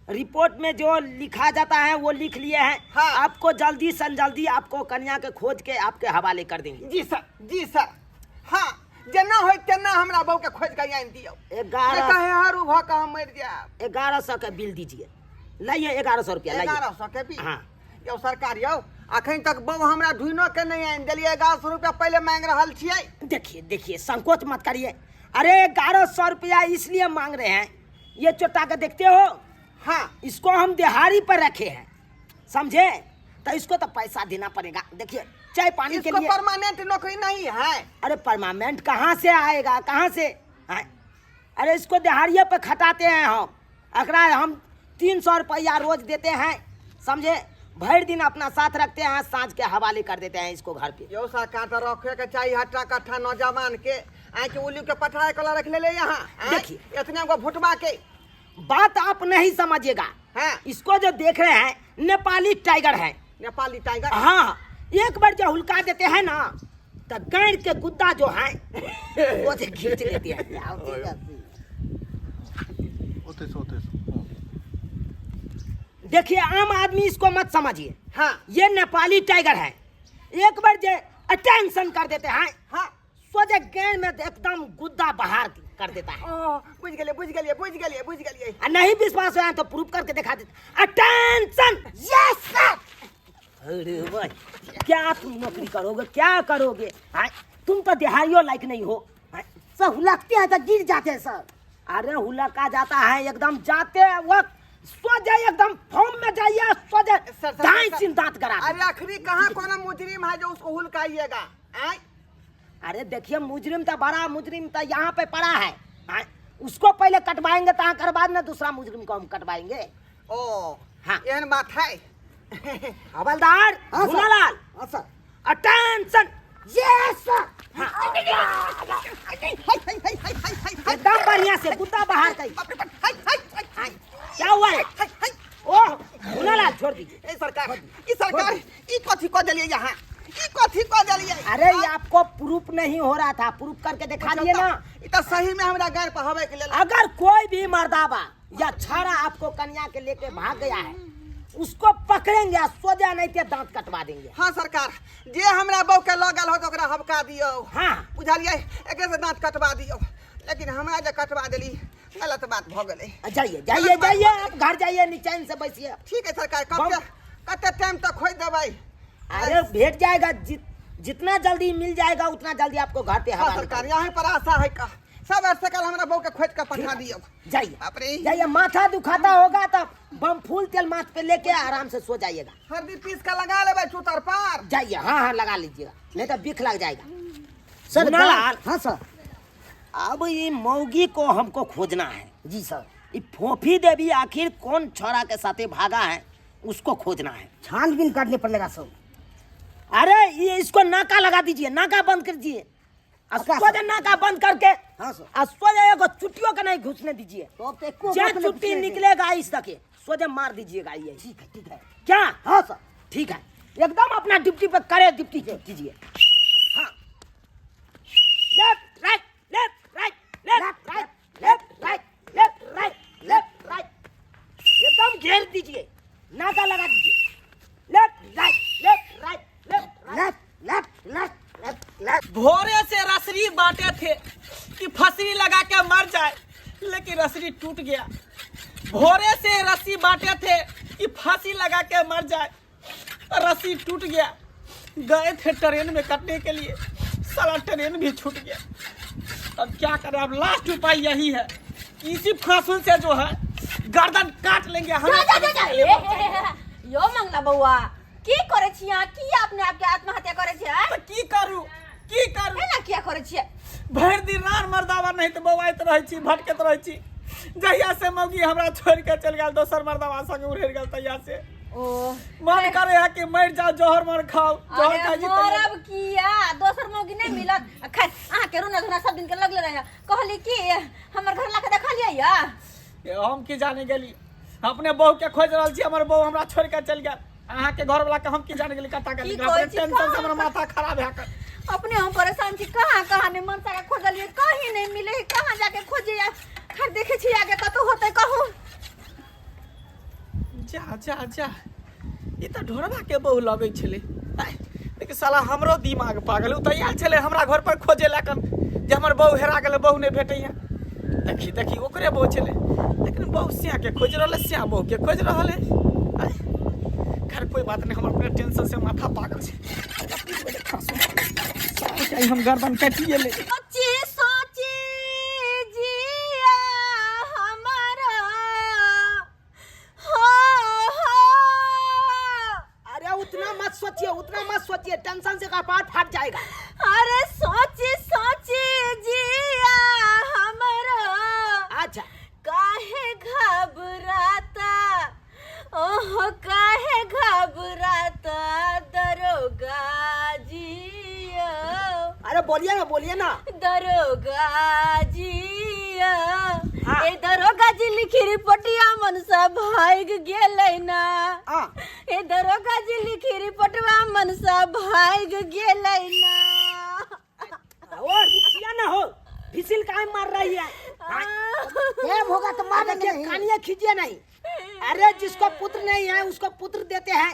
Speaker 4: रिपोर्ट में जो लिखा जाता है वो लिख लिए हैं
Speaker 1: हाँ।
Speaker 4: आपको जल्दी से जल्दी आपको कन्या के खोज के आपके हवाले कर देंगे
Speaker 1: जी सर जी सर हाँ जेना होय तेना हमरा बहू के खोज के आनि दियौ नहि
Speaker 4: ग्यारह
Speaker 1: तऽ हरू भऽ कऽ हम मरि जायब
Speaker 4: 1100 का बिल दीजिए लाइए 1100 रुपया लाइए
Speaker 1: 1100 के बिल
Speaker 4: हाँ।
Speaker 1: यौ सरकार यौ अखन तक बहू हमरा ढूंढो के नहि आनि देलियै 1100 रुपया पहिले मांगि रहल छियै
Speaker 4: देखिए देखिए संकोच मत करिए अरे 1100 रुपया इसलिए मांग रहे हैं ये चोटा के देखते हो
Speaker 1: हाँ
Speaker 4: इसको हम दिहाड़ी पर रखे हैं समझे तो इसको तो पैसा देना पड़ेगा देखिए चाय पानी के
Speaker 1: इसको
Speaker 4: लिए
Speaker 1: परमानेंट नौकरी नहीं है
Speaker 4: अरे परमानेंट कहाँ से आएगा कहाँ से हैं? अरे इसको दिहाड़िए पे खटाते हैं हम अकरा हम 300 रुपया रोज देते हैं समझे भर दिन अपना साथ रखते हैं साँझ के हवाले कर देते हैं इसको घर पे
Speaker 1: यौ सरकार तऽ रखे के चाही हट्टा कट्ठा नौजवान के आइ के उल्लू के पठाए कला रख लेले यहाँ आँय?
Speaker 4: देखिए।
Speaker 1: इतने गो भुटबा के
Speaker 4: बात आप नहीं समझिएगा
Speaker 1: हाँ।
Speaker 4: इसको जो देख रहे हैं नेपाली टाइगर है
Speaker 1: नेपाली टाइगर
Speaker 4: हाँ एक बार जो हुलका देते हैं ना तो गैर के गुद्दा जो है वो से खींच लेते हैं
Speaker 5: ओतै से ओतै से हँ।
Speaker 4: देखिए आम आदमी इसको मत समझिए
Speaker 1: हाँ
Speaker 4: ये नेपाली टाइगर है एक बार जो अटेंशन कर देते हैं
Speaker 1: हाँ
Speaker 4: सोझे गेंद में एकदम गुद्दा बाहर कर देता है
Speaker 1: ओ बुझि गेलियै बुझि गेलियै बुझि गेलियै बुझि गेलियै
Speaker 4: आ नहीं विश्वास हुआ तो प्रूफ करके दिखा देते अटेंशन यस सर अरे भाई क्या तुम नौकरी करोगे क्या करोगे हाँ? तुम तो दिहाड़ियों लायक नहीं हो हाँ?
Speaker 7: सर हुलकते हैं तो गिर जाते हैं सर
Speaker 4: अरे हुलका जाता है एकदम जाते वक्त सोझे एकदम फॉर्म में जाइए सोझे
Speaker 1: सर, सर,
Speaker 4: दाएं
Speaker 1: सर।
Speaker 4: सिन दांत करा दे।
Speaker 1: अरे आखिरी कहाँ कोनो मुजरिम है जो उसको हुलकाइएगा आँय
Speaker 4: अरे देखिए मुजरिम तो बड़ा मुजरिम तो यहाँ पे पड़ा है हाँ? उसको पहले कटवाएंगे तो कर बाद ना दूसरा मुजरिम को हम कटवाएंगे
Speaker 1: ओ
Speaker 4: हाँ।
Speaker 1: एहन बात है
Speaker 4: हवलदार
Speaker 7: हाँ, सर।
Speaker 4: भुनालाल
Speaker 7: हाँ सर
Speaker 4: अटेंशन
Speaker 7: यस सर
Speaker 4: एकदम बढ़िया से कुत्ता बाहर कर क्या हुआ है ओह चुनालाल छोड़ दीजिए।
Speaker 1: ए सरकार, ई सरकार, ई कथी कह देलियै यहाँ, ई कथी कह देलियै?
Speaker 4: अरे ये आपको प्रूफ नहीं हो रहा था, प्रूफ करके दिखा दिए ना।
Speaker 1: ई त सही में हमरा गार पर हवे के लेल।
Speaker 4: अगर कोई भी मर्दाबा या छाड़ा आपको कन्या के लेके भाग गया है, उसको पकड़ेंगे आ सोजा नहीं ते दांत कटवा देंगे।
Speaker 1: हाँ सरकार, जे हमरा बहू के लगल हो तो ओकरा हबका दियौ।
Speaker 4: हाँ।
Speaker 1: बुझलियै, एकरे से दांत कटवा दियौ, लेकिन हमरा जे कटवा देली गलत बात भ गेलै।
Speaker 4: जाइए जाइए जाइए, आप घर जाइए, निचैन से बैसिए।
Speaker 1: ठीक है सरकार, कब कते टाइम तक खोज देबै?
Speaker 4: अरे भेट जाएगा, जितना जल्दी मिल जाएगा उतना जल्दी आपको घर पे
Speaker 1: हाँ
Speaker 4: हवाले
Speaker 1: सरकार,
Speaker 4: कर
Speaker 1: यहाँ पर आशा है का सब ऐसे कल हमरा बहू के खोज के पठा दियौ।
Speaker 4: जाइए।
Speaker 1: बाप रे।
Speaker 4: जाइए, माथा दुखाता होगा तब बम फूल तेल माथ पे लेके आराम से सो जाइएगा।
Speaker 1: हल्दी पीस के लगा लेबै चूतर पर।
Speaker 4: जाइए, हाँ हाँ लगा लीजिएगा, नहीं तो बिख लग जाएगा।
Speaker 7: सर,
Speaker 4: मुन्नालाल।
Speaker 7: हाँ सर।
Speaker 4: अब ये मौगी को हमको खोजना है।
Speaker 7: जी सर।
Speaker 4: ये फोफी देवी आखिर कौन छोरा के साथे भागा है, उसको खोजना है।
Speaker 7: छानबीन करने पड़ेगा सर।
Speaker 4: अरे ये इसको नाका लगा दीजिए, नाका बंद कर दीजिए।
Speaker 7: अच्छा,
Speaker 4: सोजे नाका बंद करके,
Speaker 7: हाँ सर।
Speaker 4: आ सोजे एगो चुट्टियों के नहीं घुसने दीजिए।
Speaker 7: तो अब तो एको
Speaker 4: जे
Speaker 7: बात नहीं
Speaker 4: चुट्टी
Speaker 7: घुसने
Speaker 4: निकलेगा इस तक सोजे मार दीजिएगा ये।
Speaker 7: ठीक है, ठीक है।
Speaker 4: क्या?
Speaker 7: हाँ सर।
Speaker 4: ठीक है, एकदम अपना ड्यूटी पे करे ड्यूटी कीजिए। हाँ, left right left right left right left right left right left right, एकदम घेर दीजिए, नाका लगा दीजिए। Left right left right left
Speaker 7: left left left left left.
Speaker 6: भोरे से रसरी बांटे थे कि फसरी लगा के मर जाए, लेकिन रसरी टूट गया। भोरे से रस्सी बांटे थे कि फांसी लगा के मर जाए, रस्सी टूट गया। गए थे ट्रेन में कटने के लिए, साला ट्रेन भी छूट गया। अब क्या करें, अब लास्ट उपाय यही है कि इसी फांसुल से जो है गर्दन काट लेंगे हम।
Speaker 2: जा जा जा जा। ए, हे, हे, हे, यो मंगला बौआ की करे छी अहाँ? की अपने आप के आत्महत्या करे छी, आँय?
Speaker 6: तो की करू, की करू?
Speaker 2: एना किया करे छी?
Speaker 6: भरि दिन रान मर्दावा नहीं तो बौआइत रहै छी, भटकैत रहै छी। जहिया से मौगी हमरा छोड़ि के चलि गेल, दोसर मर्दावा संगे उड़ि गेल, तहिया से
Speaker 2: ओ
Speaker 6: मन करे है कि मरि जाओ, जहर मर खाओ, जहर
Speaker 2: अरे
Speaker 6: खाइ छी तहिया।
Speaker 2: मरब किया, दोसर मौगी नहीं मिलत। आ खैर अहाँ के रोना धोना सब दिन के लगले रहे। कहली कि हमर घर ला के देखलियै या?
Speaker 6: ए, हम की जाने गेली, अपने बहू के खोज रहल छी, हमर बहू हमरा छोड़ि के चलि गेल। अहाँ के घर वाला के हम की जाने गेली कता गेली।
Speaker 2: की कहै छी,
Speaker 6: टेंशन से
Speaker 2: कहाँ
Speaker 6: हमर माथा खराब है कर।
Speaker 2: अपने हम परेशान छी, कहाँ कहाँ ने मनसा के खोजलियै, कहीं नहीं मिले, कहाँ जाके खोजियै? खैर देखे छी आगे कतौ होतै कहू।
Speaker 6: जा जा जा, ई तऽ ढोरबा के बहू लगै छलै। आइ, लेकिन साला हमरो दिमाग पागल, ओ तऽ आयल छलै हमरा घर पर खोजे लए कन जे हमर बहू हेरा गेलै, बहू नहि भेटैया। देखी देखी ओकरे बहू छलै, लेकिन बहू स्या के खोजि रहल है, स्या बहू के खोजि रहल है। आइ, खैर कोई बात नहीं, हमर अपने टेंशन से माथा पागल छै। साला हम गर्दन काटिए ले।
Speaker 2: सोची सोची जिया हमारा हो हो।
Speaker 4: अरे उतना मत सोचिए, उतना मत सोचिए, टेंशन से कपार फाट जाएगा।
Speaker 2: अरे सोची सोची जिया हमारा।
Speaker 4: अच्छा।
Speaker 2: काहे घबराता, ओहो काहे घबराता दरोगा जिया।
Speaker 4: अरे बोलिए ना, बोलिए ना।
Speaker 2: दरोगा जिया।
Speaker 4: हाँ।
Speaker 2: ए दरोगा जी लिखी रिपोर्टिया मनसा भाग गेलै ना।
Speaker 4: हाँ।
Speaker 2: ए दरोगा जी लिखी रिपोर्टवा मनसा भाग गेलै ना।
Speaker 4: ओ रुकिया ना हो, फिसिल काहे मार रही है?
Speaker 7: प्रेम होगा तो मार
Speaker 4: देखिए,
Speaker 7: देंगे।
Speaker 4: कानिया खींचिए नहीं। अरे जिसको पुत्र नहीं है उसको पुत्र देते हैं।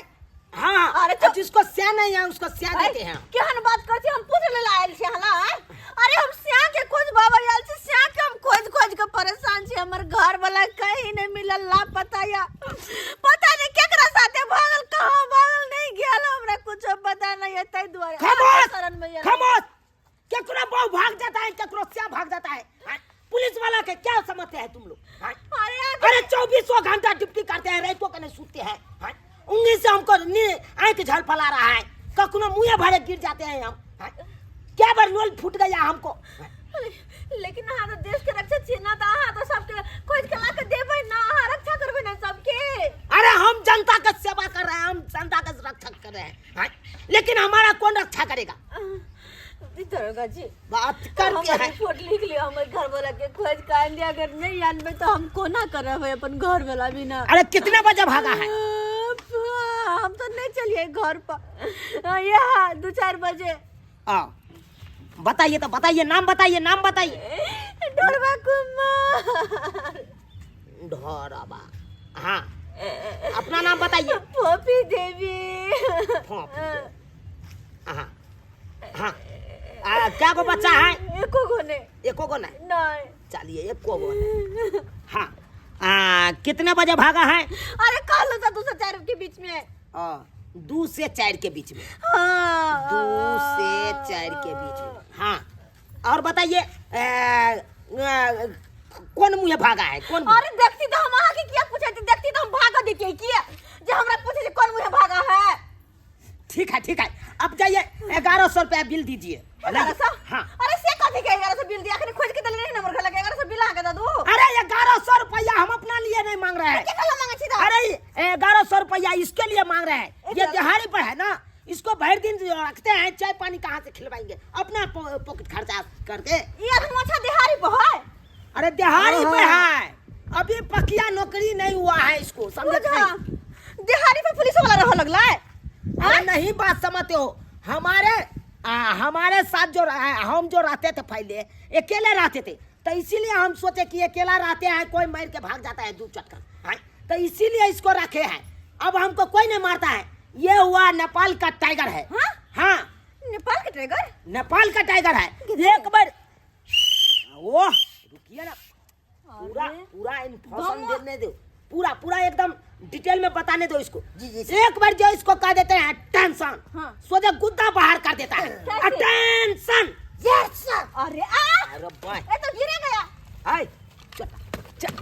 Speaker 4: हाँ,
Speaker 2: अरे तो-
Speaker 4: जिसको स्या नहीं है उसको स्या देते हैं।
Speaker 2: केहन बात कर छी, हम पुत्र लेल आयल छी हला। अरे हम स्या के खोज बाबा आयल छी, स्या के हम खोज खोज के परेशान छी। हमर घर वाला कहीं नहीं मिलल, लापता या पता नहीं केकरा साथे भागल, कहाँ भागल नहीं गेल, हमरा कुछो पता नहीं है, ताहि दुआरे
Speaker 4: खामोश,
Speaker 2: शरण में आयल।
Speaker 4: खामोश। केकरो बहू भाग जाता है, केकरो स्या भाग जाता है। हाँ? पुलिस वाला के क्या समझते हैं तुम लोग? हाँ?
Speaker 2: अरे
Speaker 4: अरे 24 घंटा ड्यूटी करते हैं, रातों के नहीं सोते हैं। हाँ? उंगली से हमको आंख झल फला रहा है, कखनो मुँह भरे गिर जाते हैं हम। हाँ? क्या बार लोल फूट गया हमको।
Speaker 2: लेकिन अहाँ तो देश के रक्षा छी ना, तो अहाँ तो सबके खोज के ला के देबै ना, अहाँ रक्षा करबै ना सबके।
Speaker 4: अरे हम जनता का सेवा कर रहे हैं, हम जनता का रक्षा कर रहे हैं। हाँ? लेकिन हमारा कौन रक्षा करेगा?
Speaker 2: दरोगा जी
Speaker 4: बात करके
Speaker 2: हमर
Speaker 4: है।
Speaker 2: रिपोर्ट लिख लियो, हमर घर वाला के खोज के आन दिया, अगर नहीं आनबै तो हम कोना करब अपन घर वाला बिना।
Speaker 4: अरे कितने बजे भागा है?
Speaker 2: हम तो नहीं चलिए घर पर यहाँ 2-4 बजे।
Speaker 4: आ बताइए तो बताइए, नाम बताइए, नाम बताइए।
Speaker 2: ढोरबा कुमार।
Speaker 4: ढोरबा, हाँ अपना नाम बताइए।
Speaker 2: फोफी देवी।
Speaker 4: फोफी देवी। हाँ हाँ। क्या को बच्चा है?
Speaker 2: एको गो ने।
Speaker 4: एको गो नहीं?
Speaker 2: नहीं।
Speaker 4: चलिए एको गो नहीं। हाँ। कितने बजे भागा है?
Speaker 2: अरे कल था 2 से 4 के बीच में।
Speaker 4: 2 से 4 के बीच में।
Speaker 2: हाँ।
Speaker 4: 2 से 4 के बीच में। हाँ और बताइए कौन मुझे भागा है? कौन?
Speaker 2: अरे देखती तो हम आके किया पूछे थी, देखती तो हम भागा देती किया जो हमरा पूछे कौन मुझे भागा है।
Speaker 4: ठीक है ठीक है, अब जाइए 1100 रुपया बिल दीजिए।
Speaker 2: 1100?
Speaker 4: हाँ।
Speaker 2: अरे से कथी के 1100 बिल दिया? अखनी खोज के देले नहीं नंबर घर लगे 1100 बिल आके दे दू।
Speaker 4: अरे 1100 रुपया हम अपना लिए नहीं मांग रहे हैं।
Speaker 2: के कला मांगे छी?
Speaker 4: अरे 1100 रुपया इसके लिए मांग रहे हैं, ये दिहाड़ी पर है ना, इसको भर दिन रखते हैं, चाय पानी कहाँ से खिलवाएंगे, अपना पॉकेट खर्चा करके।
Speaker 2: ये अच्छा दिहाड़ी पर है?
Speaker 4: अरे दिहाड़ी पे है, अभी पकिया नौकरी नहीं हुआ है इसको, समझे?
Speaker 2: दिहाड़ी पे पुलिस वाला रह लगला है।
Speaker 4: अरे नहीं बात समझते हो, हमारे साथ जो हम जो रहते थे पहले अकेले रहते थे, तो इसीलिए हम सोचे कि अकेला रहते हैं कोई मार के भाग जाता है 2 चक्कर, तो इसीलिए इसको रखे हैं। अब हमको कोई नहीं मारता है। ये हुआ नेपाल का टाइगर है।
Speaker 2: हाँ?
Speaker 4: हाँ
Speaker 2: नेपाल का टाइगर?
Speaker 4: नेपाल का टाइगर है। एक बार वो रुकिए ना, पूरा पूरा इन्फॉर्मेशन देने दो, पूरा पूरा एकदम डिटेल में बताने दो इसको।
Speaker 7: जी जी।
Speaker 4: एक बार जो इसको कह देते हैं टेंशन,
Speaker 2: हाँ।
Speaker 4: सोचा गुद्दा बाहर कर देता है। टेंशन।
Speaker 7: Yes sir.
Speaker 2: अरे आ
Speaker 4: अरे भाई
Speaker 2: ये तो गिरे गया।
Speaker 4: हाय चल,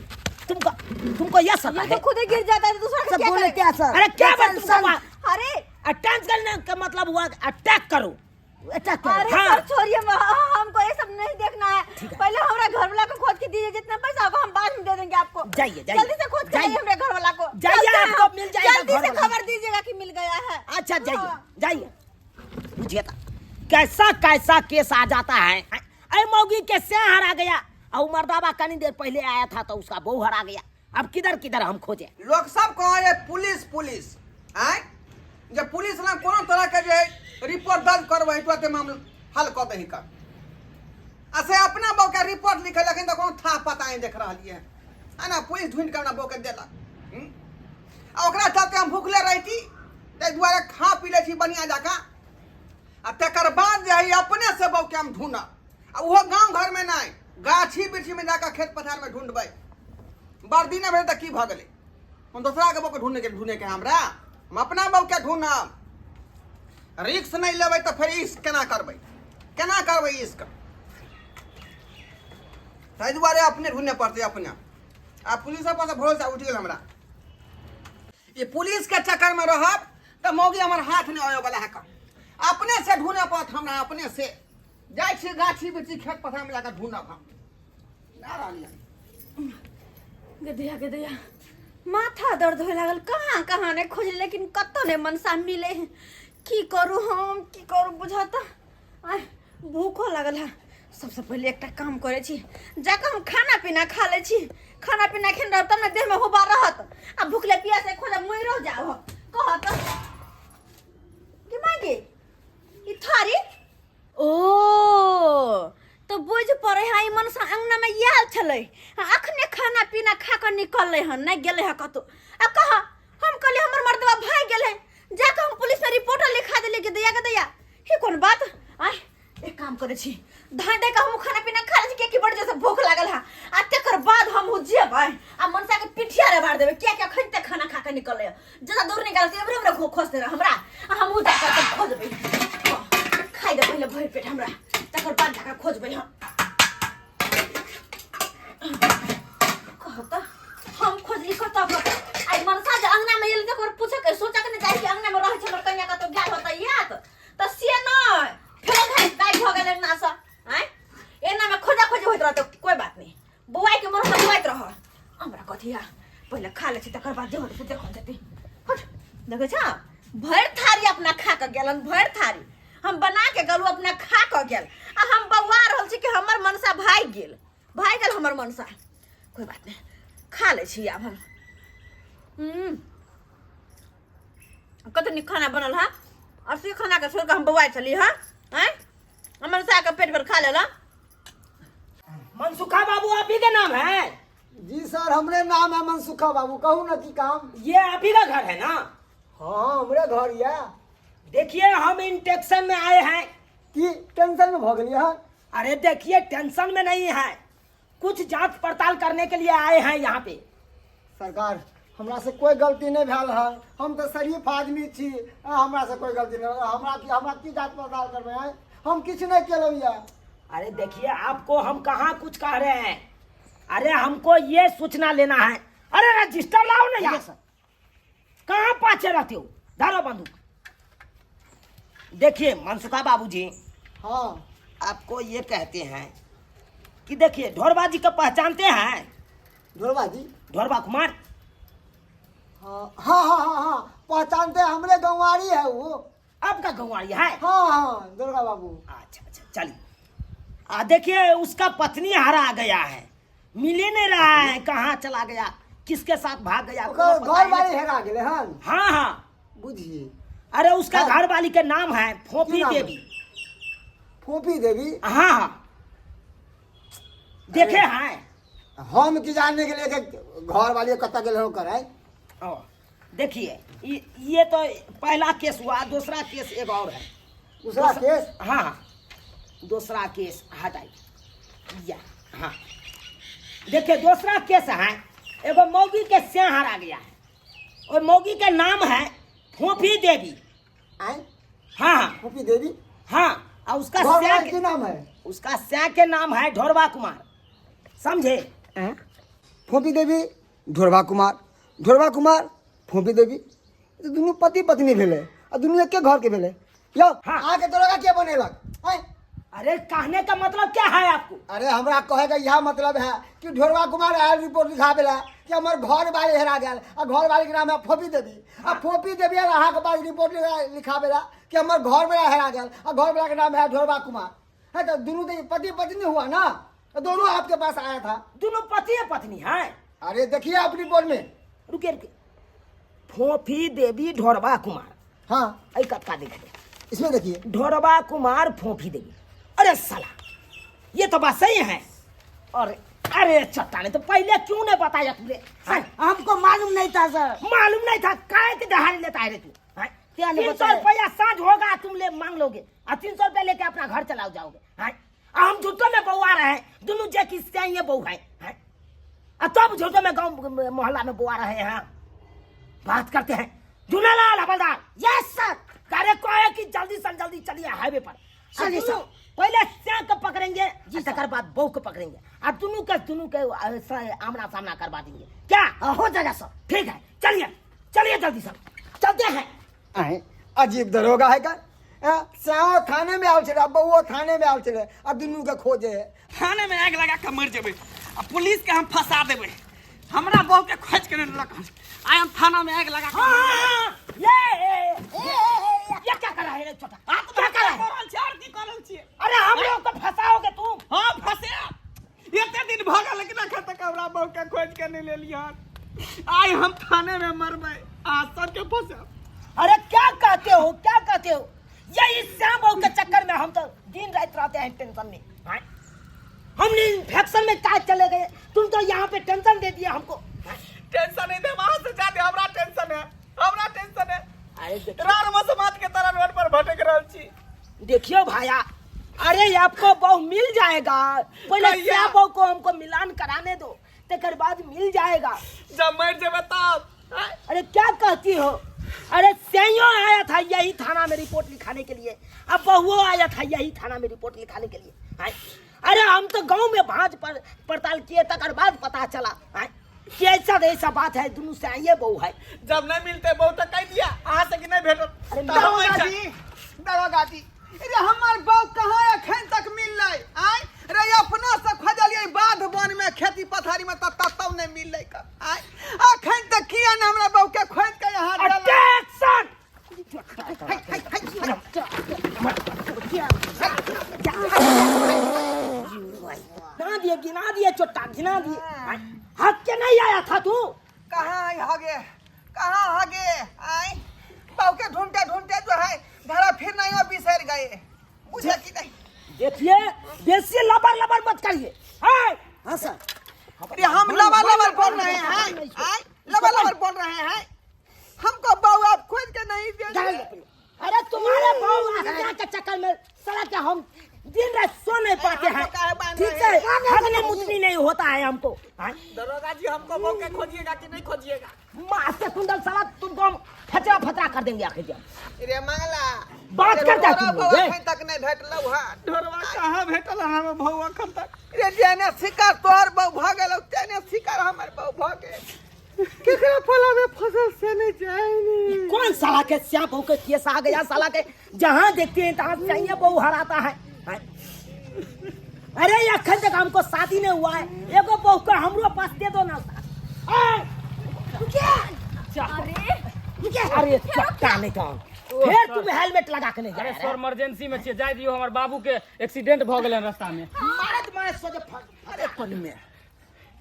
Speaker 4: तुमको तुमको यस
Speaker 2: ये तो खुद ही गिर जाता है, दूसरा
Speaker 7: सब
Speaker 2: क्या
Speaker 7: बोले
Speaker 2: करेगा?
Speaker 7: क्या सर?
Speaker 4: अरे क्या बात तुमको?
Speaker 2: अरे
Speaker 4: अटैच करने का मतलब हुआ अटैक करो।
Speaker 7: अटैक करो।
Speaker 2: अरे
Speaker 4: हाँ।
Speaker 2: सर छोड़िए, हमको ये सब नहीं देखना है। पहले हमारा घर वाला को खोज के दीजिए, जितना पैसा होगा हम बाद में दे देंगे आपको।
Speaker 4: जाइए जाइए,
Speaker 2: जल्दी से खोज के
Speaker 4: जाइए।
Speaker 2: लाइए हमारे घर वाला को।
Speaker 4: जाइए,
Speaker 2: चलते हैं
Speaker 4: आपको
Speaker 2: हम।
Speaker 4: मिल जाएगा
Speaker 2: जल्दी
Speaker 4: घर
Speaker 2: से
Speaker 4: वाला।
Speaker 2: खबर दीजिएगा कि मिल गया है।
Speaker 4: अच्छा जाइए
Speaker 2: हाँ।
Speaker 4: जाइए। बुझिए कैसा कैसा केस आ जाता है। अरे मौगी के से हरा गया, और मर्दाबा कनी देर पहले आया था तो उसका बहू हरा गया। अब किधर किधर हम खोजे।
Speaker 1: लोग सब कहे पुलिस पुलिस, आय जब पुलिस ना कोनो तरह के जे रिपोर्ट दर्ज करबै तुरंत मामला हल कऽ दही का। आ से अपना बहू के रिपोर्ट लिखे लेकिन तो कोनो था पता नहीं देख रहलियै है ना। पुलिस ढूंढि के अपना बहू के देलक। आ ओकरा चलते हम भूखले रहिती, ताहि दुआरे खा पी लै छी बढ़िआँ जकाँ। आ तकर बाद जे है अपने से बहू के हम ढूंढब, आ ओहो गाँव घरमे नहि, गाछी वृक्षीमे जाकऽ खेत पथारमे ढूंढबै। बर्दी नहि भेल तऽ की भऽ गेलै, हम दोसराके बहू के ढूंढैके हमरा, हम अपना बहू के ढूंढब। रिक्स नहीं लेबै तऽ फेर इश्क केना करबै, केना करबै इश्क? ताहि दुआरे अपने ढूंढे पड़तै अपने। आ पुलिस पर भरोसा उठि गेल हमरा। ई पुलिस के चक्कर में रहब तऽ मौगी हमर हाथ नहि आबै वाला है। अपने से ढूंढे पड़त हमरा, अपने से जाइ छी गाछी बिरछी खेत पथारमे जाकऽ ढूंढब हम। ना रहलियै।
Speaker 2: गदैया गदैया माथा दर्द होए लागल, कहाँ कहाँ नहीं खोजली लेकिन कतौ नहीं मनसा मिले। की करू हम, की करू बुझाता। आय भूखो लागल है। सबसे पहले एकटा काम करै छी, जाकऽ हम खाना पीना खा लै छी। खाना पीना खेने रहब तब ने देहमे हुबा रहत, आ भूखले प्यासे खोजब मरि जाब। कह तऽ कि मागे ई थारी ओ तो बुझ पड़े है ई मनसा अंगना में आयल छलै, अखने खाना पीना खा कऽ निकललै हन, नहि गेलै हँ कतौ। आ कह हम कहलियै हमर मर्दबा भागि गेलै, जाकऽ हम पुलिस में रिपोर्ट लिखा देलियै कि दैया के दैया। ही कोन बात? आय एक काम करै छी, धाँइ दऽ कऽ हमहूँ खाना पीना खा लै छी, कियाकि बड़ जोरसँ भूख लागल है। आ तकर बाद हमहूँ जेबै आ मनसा के पिठिया रबाड़ देबै, कियाकि अखन तक खाना खा कऽ निकललै हँ। जतऽ दूर निकाल से एमहरे उमहरे खोजते रह हमरा, आ हमहूँ जाकऽ तब खोजबै। खाइ दे पहिले भरि पेट हमरा, तकर बाद जाकऽ खोजबै हम। कह तऽ हम खोजली कतऽ कतऽ। आइ मनसा जे अंगना में एलै तऽ पूछे के सोचक ने जाइ कि अंगना में रहै छै हमर कनिया कतौ गेल होतै याद, तऽ से नहि फेरो घाइ गायब भऽ गेल अंगना सँ। आँय एना में खोजा खोजी होइत रहतै, कोइ बात नहि, बौआइ के मन होतै बौआइत रह। हमरा कथी है, पहिले खा लै छी तकर बाद जे होतै से देखल जेतै। हट देखै छ भरि थारी अपना खा कऽ गेलन, भरि थारी हम बना के गेलहुँ अपना खा कऽ गेल, आ हम बौआ रहल छी कि हमर मनसा भागि गेल, भागि गेल हमर मनसा। कोई बात नहीं, खा लै छी आब हम। कते नीक खाना बनल है और से खाना के छोड़ के हम बौआइ छली हँ आँय हमर साहके पेट भर खा लेला।
Speaker 4: मनसुखा बाबू आप ही के नाम है?
Speaker 8: जी सर, हमरे नाम है मनसुखा बाबू। कहू ना की काम?
Speaker 4: ये आप ही का घर है ना?
Speaker 8: हाँ, हमरे घर या।
Speaker 4: देखिए हम इंटेक्शन में आए हैं।
Speaker 8: की टेंशन में भ गेलियै हन?
Speaker 4: अरे देखिए टेंशन में नहीं है, कुछ जांच पड़ताल करने के लिए आए हैं यहाँ पे।
Speaker 8: सरकार हमरा से कोई गलती नहीं भेल है, हम तो शरीफ आदमी छी, हमरा से कोई गलती नहीं। हमरा की जांच पड़ताल करबै हैं? हम किछु नहीं केलहुँ या।
Speaker 4: अरे देखिए आपको हम कहाँ कुछ कह रहे हैं, अरे हमको ये सूचना लेना है। अरे रजिस्टर लाओ ना यार, कहाँ पाछे रहते हो? धरो बंदूक। देखिए मनसुखा बाबूजी,
Speaker 8: हाँ
Speaker 4: आपको ये कहते हैं कि देखिए ढोरबा जी को पहचानते हैं?
Speaker 8: ढोरबा जी?
Speaker 4: ढोरबा कुमार।
Speaker 8: हाँ हाँ हाँ हाँ हाँ पहचानते हैं, हमरे गंवारी है वो।
Speaker 4: आपका गंवारी है?
Speaker 8: हाँ हाँ दुर्गा बाबू।
Speaker 4: अच्छा अच्छा चलिए। आ देखिए उसका पत्नी हरा गया है, मिले नहीं रहा है, कहाँ चला गया, किसके साथ भाग गया,
Speaker 8: ओकर
Speaker 4: कोनो पता
Speaker 8: घर
Speaker 4: ही
Speaker 8: वाली
Speaker 4: नहीं।
Speaker 8: हेरा गेलै हन?
Speaker 4: हाँ हाँ
Speaker 8: बुझिए।
Speaker 4: अरे उसका
Speaker 8: हाँ।
Speaker 4: घर वाली के नाम है फोफी
Speaker 8: की नाम है?
Speaker 4: देवी।
Speaker 8: फोफी देवी?
Speaker 4: हाँ हाँ देखे हैं।
Speaker 8: हम की जानने के लिए कि घर वाली कतऽ गेल हो कराय?
Speaker 4: ओ, देखिए ये तो पहला केस हुआ, दूसरा केस एक और है।
Speaker 8: दूसरा केस?
Speaker 4: हाँ हाँ दूसरा केस हटाइए। या हाँ देखिए दूसरा केस है, एगो मौगी के सिया हरा गया है और मौगी के नाम है फोफी देवी।
Speaker 8: आय?
Speaker 4: हाँ हाँ
Speaker 8: फोफी देवी?
Speaker 4: हाँ, और उसका
Speaker 8: घर
Speaker 4: सिया
Speaker 8: वाले
Speaker 4: के
Speaker 8: की नाम है?
Speaker 4: उसका सिया के नाम है ढोरबा कुमार, समझे?
Speaker 8: फोफी देवी ढोरबा कुमार, ढोरबा कुमार फोफी देवी, ई दुनू पति पत्नी भेलै आ दुनू एके घर के भेलै। यौ
Speaker 4: हाँ।
Speaker 8: अहाँके दरोगा के बनेलक? आँय?
Speaker 4: अरे कहने का मतलब क्या है आपको?
Speaker 8: अरे हमरा कहे का यह मतलब है कि ढोरबा कुमार आयल रिपोर्ट लिखाबे ला कि हमर घर वाले हेरा गेल आ घर वाले के नाम है फोफी देवी, आ फोफी देवी आयल अहाँके पास रिपोर्ट लिखाबे ला कि हमर घर वाला हेरा गेल आ घर वाला के नाम है ढोरबा कुमार है, तो दोनों तो पति पत्नी हुआ ना, तो दोनों आपके पास आया था।
Speaker 4: दोनों पति पत्नी है।
Speaker 8: अरे देखिए आप रिपोर्ट में।
Speaker 4: रुकिए रुकिए, फोफी देवी ढोरबा कुमार।
Speaker 8: हाँ
Speaker 4: ऐ कटका देखिए,
Speaker 8: इसमें देखिए
Speaker 4: ढोरबा कुमार फोफी देवी। अरे साला ये तो बात सही है। और अरे चट्टाने तो पहले क्यों नहीं बताया तुमने?
Speaker 7: सर हमको मालूम नहीं था सर।
Speaker 4: मालूम नहीं था? काहे के दहाड़ी लेता है रे तू? हाँ?
Speaker 7: क्या नहीं
Speaker 4: 300
Speaker 7: बताया?
Speaker 4: रुपया साँझ होगा तुम ले मांग लोगे और 300 रुपया लेके अपना घर चलाओ जाओगे। हाँ? आ हम झूठों में बउआ रहे हैं, दोनों जे किससे ये बहू है। हाँ? आ तब झूठों में गांव मोहल्ला में बुआ रहे हैं। बात करते हैं झूनालाल हवलदार।
Speaker 7: Yes sir.
Speaker 4: अरे कहे कि जल्दी से जल्दी चलिए हाईवे पर।
Speaker 7: चलिए सर।
Speaker 4: पहले सिया के पकड़ेंगे
Speaker 7: जी सर।
Speaker 4: तकर बाद बहू के पकड़ेंगे और दोनों के दोनों के आमना सामना करवा देंगे। क्या
Speaker 7: हो जाएगा सर।
Speaker 4: ठीक है चलिए चलिए जल्दी सर चलते हैं।
Speaker 8: आए अजीब दरोगा है का? श्यामो थाने में आयल छलै, बउओ थाने में आयल छलै आ दुनू के खोजे है।
Speaker 6: थाने में आगि लगा के मरि जेबै आ पुलिस के हम फंसा देबै। हमरा बहू के खोज के नहीं लक आइ हम थाना में आगि लगा के
Speaker 4: हाँ, हाँ, ये, ये, ये क्या कर रहा है रे छोटा?
Speaker 6: हाँ, तो
Speaker 4: क्या कर रहा है?
Speaker 6: कर रहल छी, और की कर रहल छी?
Speaker 4: अरे हम लोग को फंसाओगे तुम।
Speaker 6: हाँ फंसे एते दिन भऽ गेल लेकिन अखन तक हमरा बहू के खोज के नहीं लेलियै। आइ हम थाने में मरबै आ सबके फंसाब।
Speaker 4: अरे क्या कहते हो, क्या कहते हो? यही श्याम बहू के चक्कर में हम तो दिन रात रहते हैं टेंशन में। हाँ? हमने इन्फेक्शन में क्या चले गए, तुम तो यहाँ पे टेंशन दे दिया हमको। हाँ?
Speaker 6: टेंशन नहीं दे, वहां से जाते हमरा टेंशन है, हमरा टेंशन है।
Speaker 4: अरे देखियो।
Speaker 6: रार मसमात के तरह रोड पर भटक रहल छी।
Speaker 4: देखियो भाया, अरे आपको बहू मिल जाएगा, पहले
Speaker 6: कहिया?
Speaker 4: श्याम बहू को हमको मिलान कराने दो, तकर बाद मिल जाएगा।
Speaker 6: जब मर जेबे तब।
Speaker 4: अरे क्या कहती हो? अरे सैयो आया था यही थाना में रिपोर्ट लिखाने के लिए, अब बहुओ आया था यही थाना में रिपोर्ट लिखाने के लिए। आय? अरे हम तो गांव में भांज पर पड़ताल किए तकर बाद पता चला आय? कि ऐसा ऐसा बात है, दोनों से आइए बहू है।
Speaker 6: जब नहीं मिलते बहू तो कह दिया अहाँ से कि नहीं भेटत।
Speaker 4: अरे
Speaker 6: तऽ हम
Speaker 1: दरोगा
Speaker 6: ऐसा-
Speaker 1: जी, दरोगा जी, अरे हमर बहू कहाँ एखन तक मिललै? आय रे अपना से खोजलियै बाध वन में खेती पथारी में तब तब नहीं मिललै क। आय एखन तक किया ने हमरा बहू के खोज के यहाँ देलक?
Speaker 4: अटेंशन! गिना दिए, गिना दिए चोट्टा, गिना दिए। हक के नहीं आया था तू?
Speaker 1: कहाँ आई हगे, कहाँ हगे? आय बहू के ढूंढते ढूंढते जो है घर फिर नहीं हो बिसर गए, बुझे कि नहीं?
Speaker 4: देखिए बेसी लबर लबर मत करिए। हाय
Speaker 7: हाँ सर।
Speaker 1: अरे हम लबर लबर बोल रहे हैं, आय लबर लबर बोल रहे हैं, हमको बहू आप खोज के नहीं दे।
Speaker 4: अरे तुम्हारे बहू आसमान के चक्कर में साला के हम दिन रात सो नहीं पाते हैं, ठीक से हगने मुतनी नहीं होता है हमको।
Speaker 6: दरोगा जी हमको बहू के खोजिएगा कि नहीं खोजिएगा?
Speaker 4: माँ से कुंडल साला तुमको हम फचरा फचरा कर देंगे आखिर।
Speaker 1: रे मंगला
Speaker 4: बात करता है तुम लोग,
Speaker 1: अखन तक नहीं भेटलौ हन।
Speaker 6: ढोरवा कहाँ भेटल हमार बहू अखन तक?
Speaker 1: रे जेने शिकार तोहर बहू भऽ गेलौ तेने शिकार हमर बहू भऽ गेल। केकरा फला में फसल से नहीं जाए।
Speaker 4: कौन साला के श्याम बहू के केस आ गया साला के, जहाँ देखते हैं तहाँ चाहिए बहू हराता है। अरे अखन तक हमको शादी नहीं हुआ है, एगो बहू को हमरो पास दे दो ना। अरे चक्का नहीं कौन फिर तुम हेलमेट लगा के नहीं
Speaker 3: अरे सर इमरजेंसी में छियै, जाय दियौ, हमर बाबू के एक्सीडेंट भऽ गेलै रास्ता में।
Speaker 4: मारत मारत सोचे
Speaker 1: अरे कोन में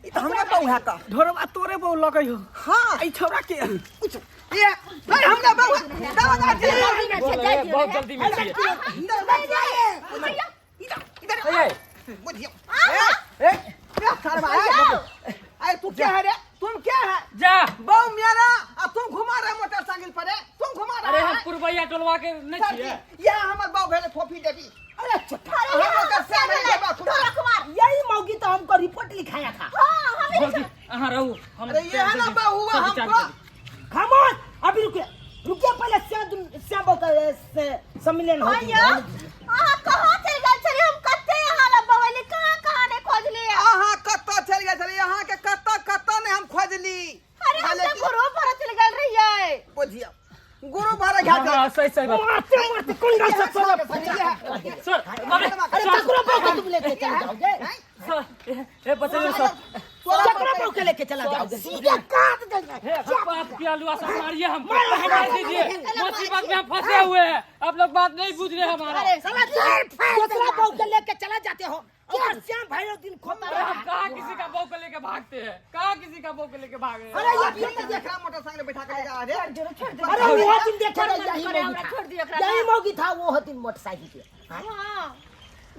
Speaker 1: ई त हमरा बहू है का।
Speaker 6: ढोरवा तोरे बहू लगै हो?
Speaker 1: हाँ।
Speaker 6: ई छौड़ा के
Speaker 1: कुछ ये अरे हमरा बहू दरोगा जी
Speaker 3: बहुत जल्दी में छियै।
Speaker 1: इधर इधर बुझियो। ए ए सारवा, अरे तू क्या है रे, तुम क्या है?
Speaker 3: जा
Speaker 1: बहू मेरा आ तुम घुमा रहे मोटरसाइकिल पर, तुम घुमा रहे।
Speaker 3: अरे हम पुरबैया टोलवा के नहीं छियै।
Speaker 1: यह हमर बहू भेलै फोफी देवी।
Speaker 4: अरे चट्टा यही मौगी तो हमको रिपोर्ट लिखाया था।
Speaker 3: अहाँ रहू, हम
Speaker 1: अरे ये है ना बहू हुआ हमको।
Speaker 4: खामोश अभी रुकिए रुकिए, पहले श्याम बहू का सम्मेलन हो।
Speaker 2: अहाँ कहाँ चलि गेल छलियै? हम कते अहाँ लग बवैली, कहाँ कहाँ नहि खोजली।
Speaker 1: अहाँ कतऽ चलि गेल छलियै? अहाँ के कतऽ कतऽ नहि हम खोजली।
Speaker 2: अरे हम तऽ गुरु पर चलि गेल रहियै।
Speaker 1: बुझियौ गुरु भरे घाट।
Speaker 3: हां सही सही बात।
Speaker 4: मारते मारते कुंडल से सोना
Speaker 3: सर।
Speaker 4: अरे चकरा बहू को तुम लेके चले जाओगे
Speaker 3: सर ए बचाइयो सर,
Speaker 4: चकरा बहू के लेके चला जाओगे,
Speaker 7: सीधे काट देंगे।
Speaker 3: हे आप पियालुआ सब मारिए हमको, मार दीजिए, मुसीबत में हम फंसे हुए हैं, आप लोग बात नहीं बुझ रहे हमारा।
Speaker 4: दूसरा बहू के लेके चला जाते हो और श्याम भैरव दिन खोता
Speaker 3: अरे हम कहाँ किसी का बहू को लेके भागते हैं, कहाँ किसी का बहू को लेके भागे।
Speaker 4: अरे ये
Speaker 1: देखा मोटरसाइकिल बैठा के ले जा रे।
Speaker 4: अरे वो दिन देखा रहा, यही मौगी था, यही मौगी था वो दिन मोटरसाइकिल पे।
Speaker 2: हां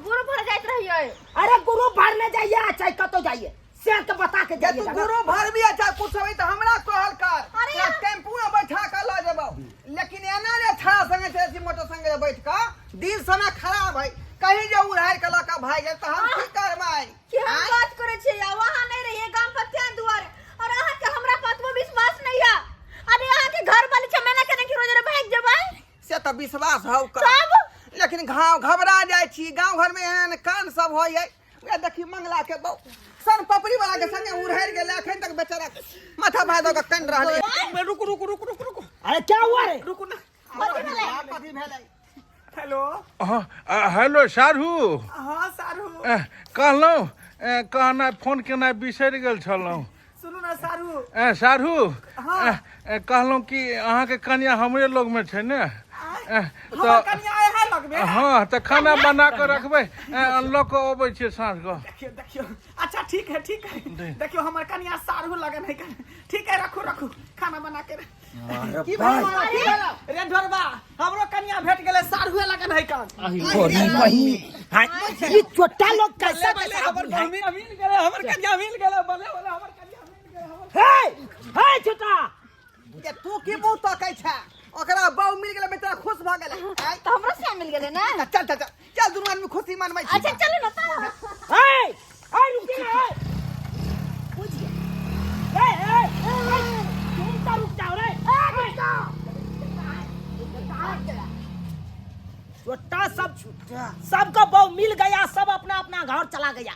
Speaker 2: गुरु भर जाइत रहियै।
Speaker 4: अरे गुरु भर न जाइए, चाहे कतो जाइए, श्याम के बता के जाइए।
Speaker 1: तू गुरु भर भी अच्छा कुछ होई त हमरा कहल कर, तोरा टेम्पू में बैठा के ल जेबौ, लेकिन एना ने छड़ा संगे चलै छी मोटरसाइकिल बैठ के, दिन समय खराब है, कहीं जे उड़ार के लऽ के भागि गेल त हम की करबै?
Speaker 2: कि हम बात करै छियै, वहाँ नहीं रहियै गाम पर तें दुआरे, और अहाँ के हमरा पर अतबो विश्वास नहीं है। अरे अहाँ के घर वाली छमेला के नहीं रोज रे भागि जेबै
Speaker 1: से त विश्वास हौ कर,
Speaker 2: तब
Speaker 1: लेकिन घाव घबरा जाइ छी, गाँव घर में एहन कान सब होइ है। देखी मंगला के बहु सन पपड़ी वाला के संगे उड़हर गेलै, अखन तक बेचारा माथा भाई दऽ के कानि रहलै।
Speaker 6: रुकू रुकू रुकू रुकू रुकू,
Speaker 4: अरे क्या हुआ रे?
Speaker 6: रुकू ना,
Speaker 1: कथी भेलै?
Speaker 6: हेलो।
Speaker 5: हाँ हेलो सारू।
Speaker 6: हाँ सारू
Speaker 5: कहलहुँ कहना फोन केनाइ बिसरि गेल छलहुँ।
Speaker 6: सुनू ना सारू।
Speaker 5: सारू कहलहुँ कि अहाँके कनिया हमरे लगमे छै ने?
Speaker 6: हमर कनिया है लगमे।
Speaker 5: हाँ तऽ खाना बना कऽ रखबै, लऽ कऽ अबै छियै साँझ कऽ।
Speaker 6: देखियौ देखियौ, अच्छा ठीक है ठीक है, देखियौ हमर कनिया सारू लगन है, ठीक है रखू रखू खाना बना के।
Speaker 1: की भेल?
Speaker 6: रे ढोरबा हमरो कनिया भेट गेलै, सारूए लगन है कान।
Speaker 4: ये छोटा लोग कैसे
Speaker 6: हमर बहनी मिल गेलै, हमर कनिया मिल गेलै, बल्ले बल्ले हमर कनिया मिल गेलै।
Speaker 4: हे हे छोटा
Speaker 1: जे तू की मुंह तकै छै? ओकरा बहू मिल गेलै, बेचारा खुश भऽ गेलै।
Speaker 2: तऽ हमरो से मिल गेलै ना?
Speaker 1: चल चल चल चल दुनू आदमी खुशी मनबै छी।
Speaker 2: अच्छा चलू ना।
Speaker 4: हे हे रुकिए ना, हे बुझिए, हे हे तुम तो रुक जाओ रे। छोटा सब सबको बहू मिल गया, सब अपना अपना घर चला गया।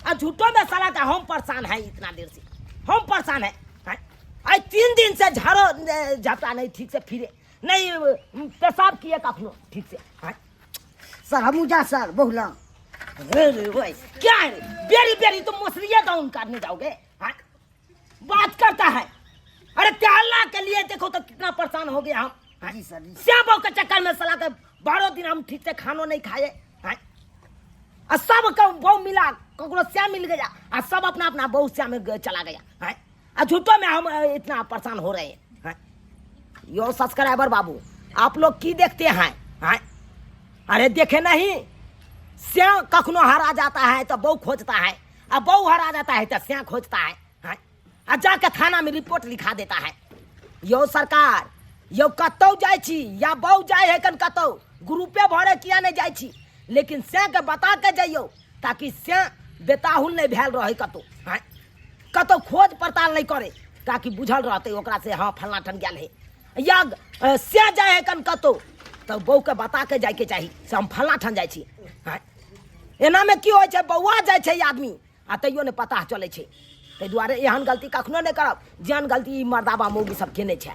Speaker 4: आ झूठो में साला का हम परेशान है, इतना देर से हम परेशान है। आज 3 दिन से झाड़ो झपटा नहीं ठीक से, फिरे नहीं पेशाब किए कखनो ठीक से।
Speaker 7: सर हमू जा सर बहुला।
Speaker 4: क्या है बेरी बेरी तुम मछलियाँ डाउन करने जाओगे? बात करता है। अरे त्याला के लिए देखो तो कितना परेशान हो गया हम।
Speaker 7: जी सर।
Speaker 4: श्याम के चक्कर में साला के 12 दिन हम ठीक से खानो नहीं खाए। आ सब का बहु मिला, ककरो श्याम मिल गया, आ सब अपना अपना बहु श्याम में चला गया। आ झूठो में हम इतना परेशान हो रहे हैं। यो सब्सक्राइबर बाबू आप लोग की देखते हैं हैं अरे देखे नहीं स्या कखनो हरा जाता है तो बहू खोजता है आ बहू हरा जाता है तो स्या खोजता है हैं आ जाके थाना में रिपोर्ट लिखा देता है। यो सरकार यो कतौ जाइ छी या बहू जाइ है कन कतौ ग्रुपे भरे किया नहीं जाइ छी, लेकिन स्या के बता के जइयो ताकि स्या बेताहुल नहीं भेल रहे कतौ, हैं कतौ खोज पड़ताल नहीं करे ताकि बुझल रहते ओकरा से हाँ फलना ठन गेल है, या स्या जाइ है कन कतौ तो बहू के बता के जाइके चाही से हम फलना ठन जाइ छी। हैं एना में की होइ छै बौआ जाइ छै आदमी आ तैयो नहि पता चलै छै। ताहि दुआरे एहन गलती कखनो नहि करब जेहन गलती ई मर्दाबा मौगी सब केने छै।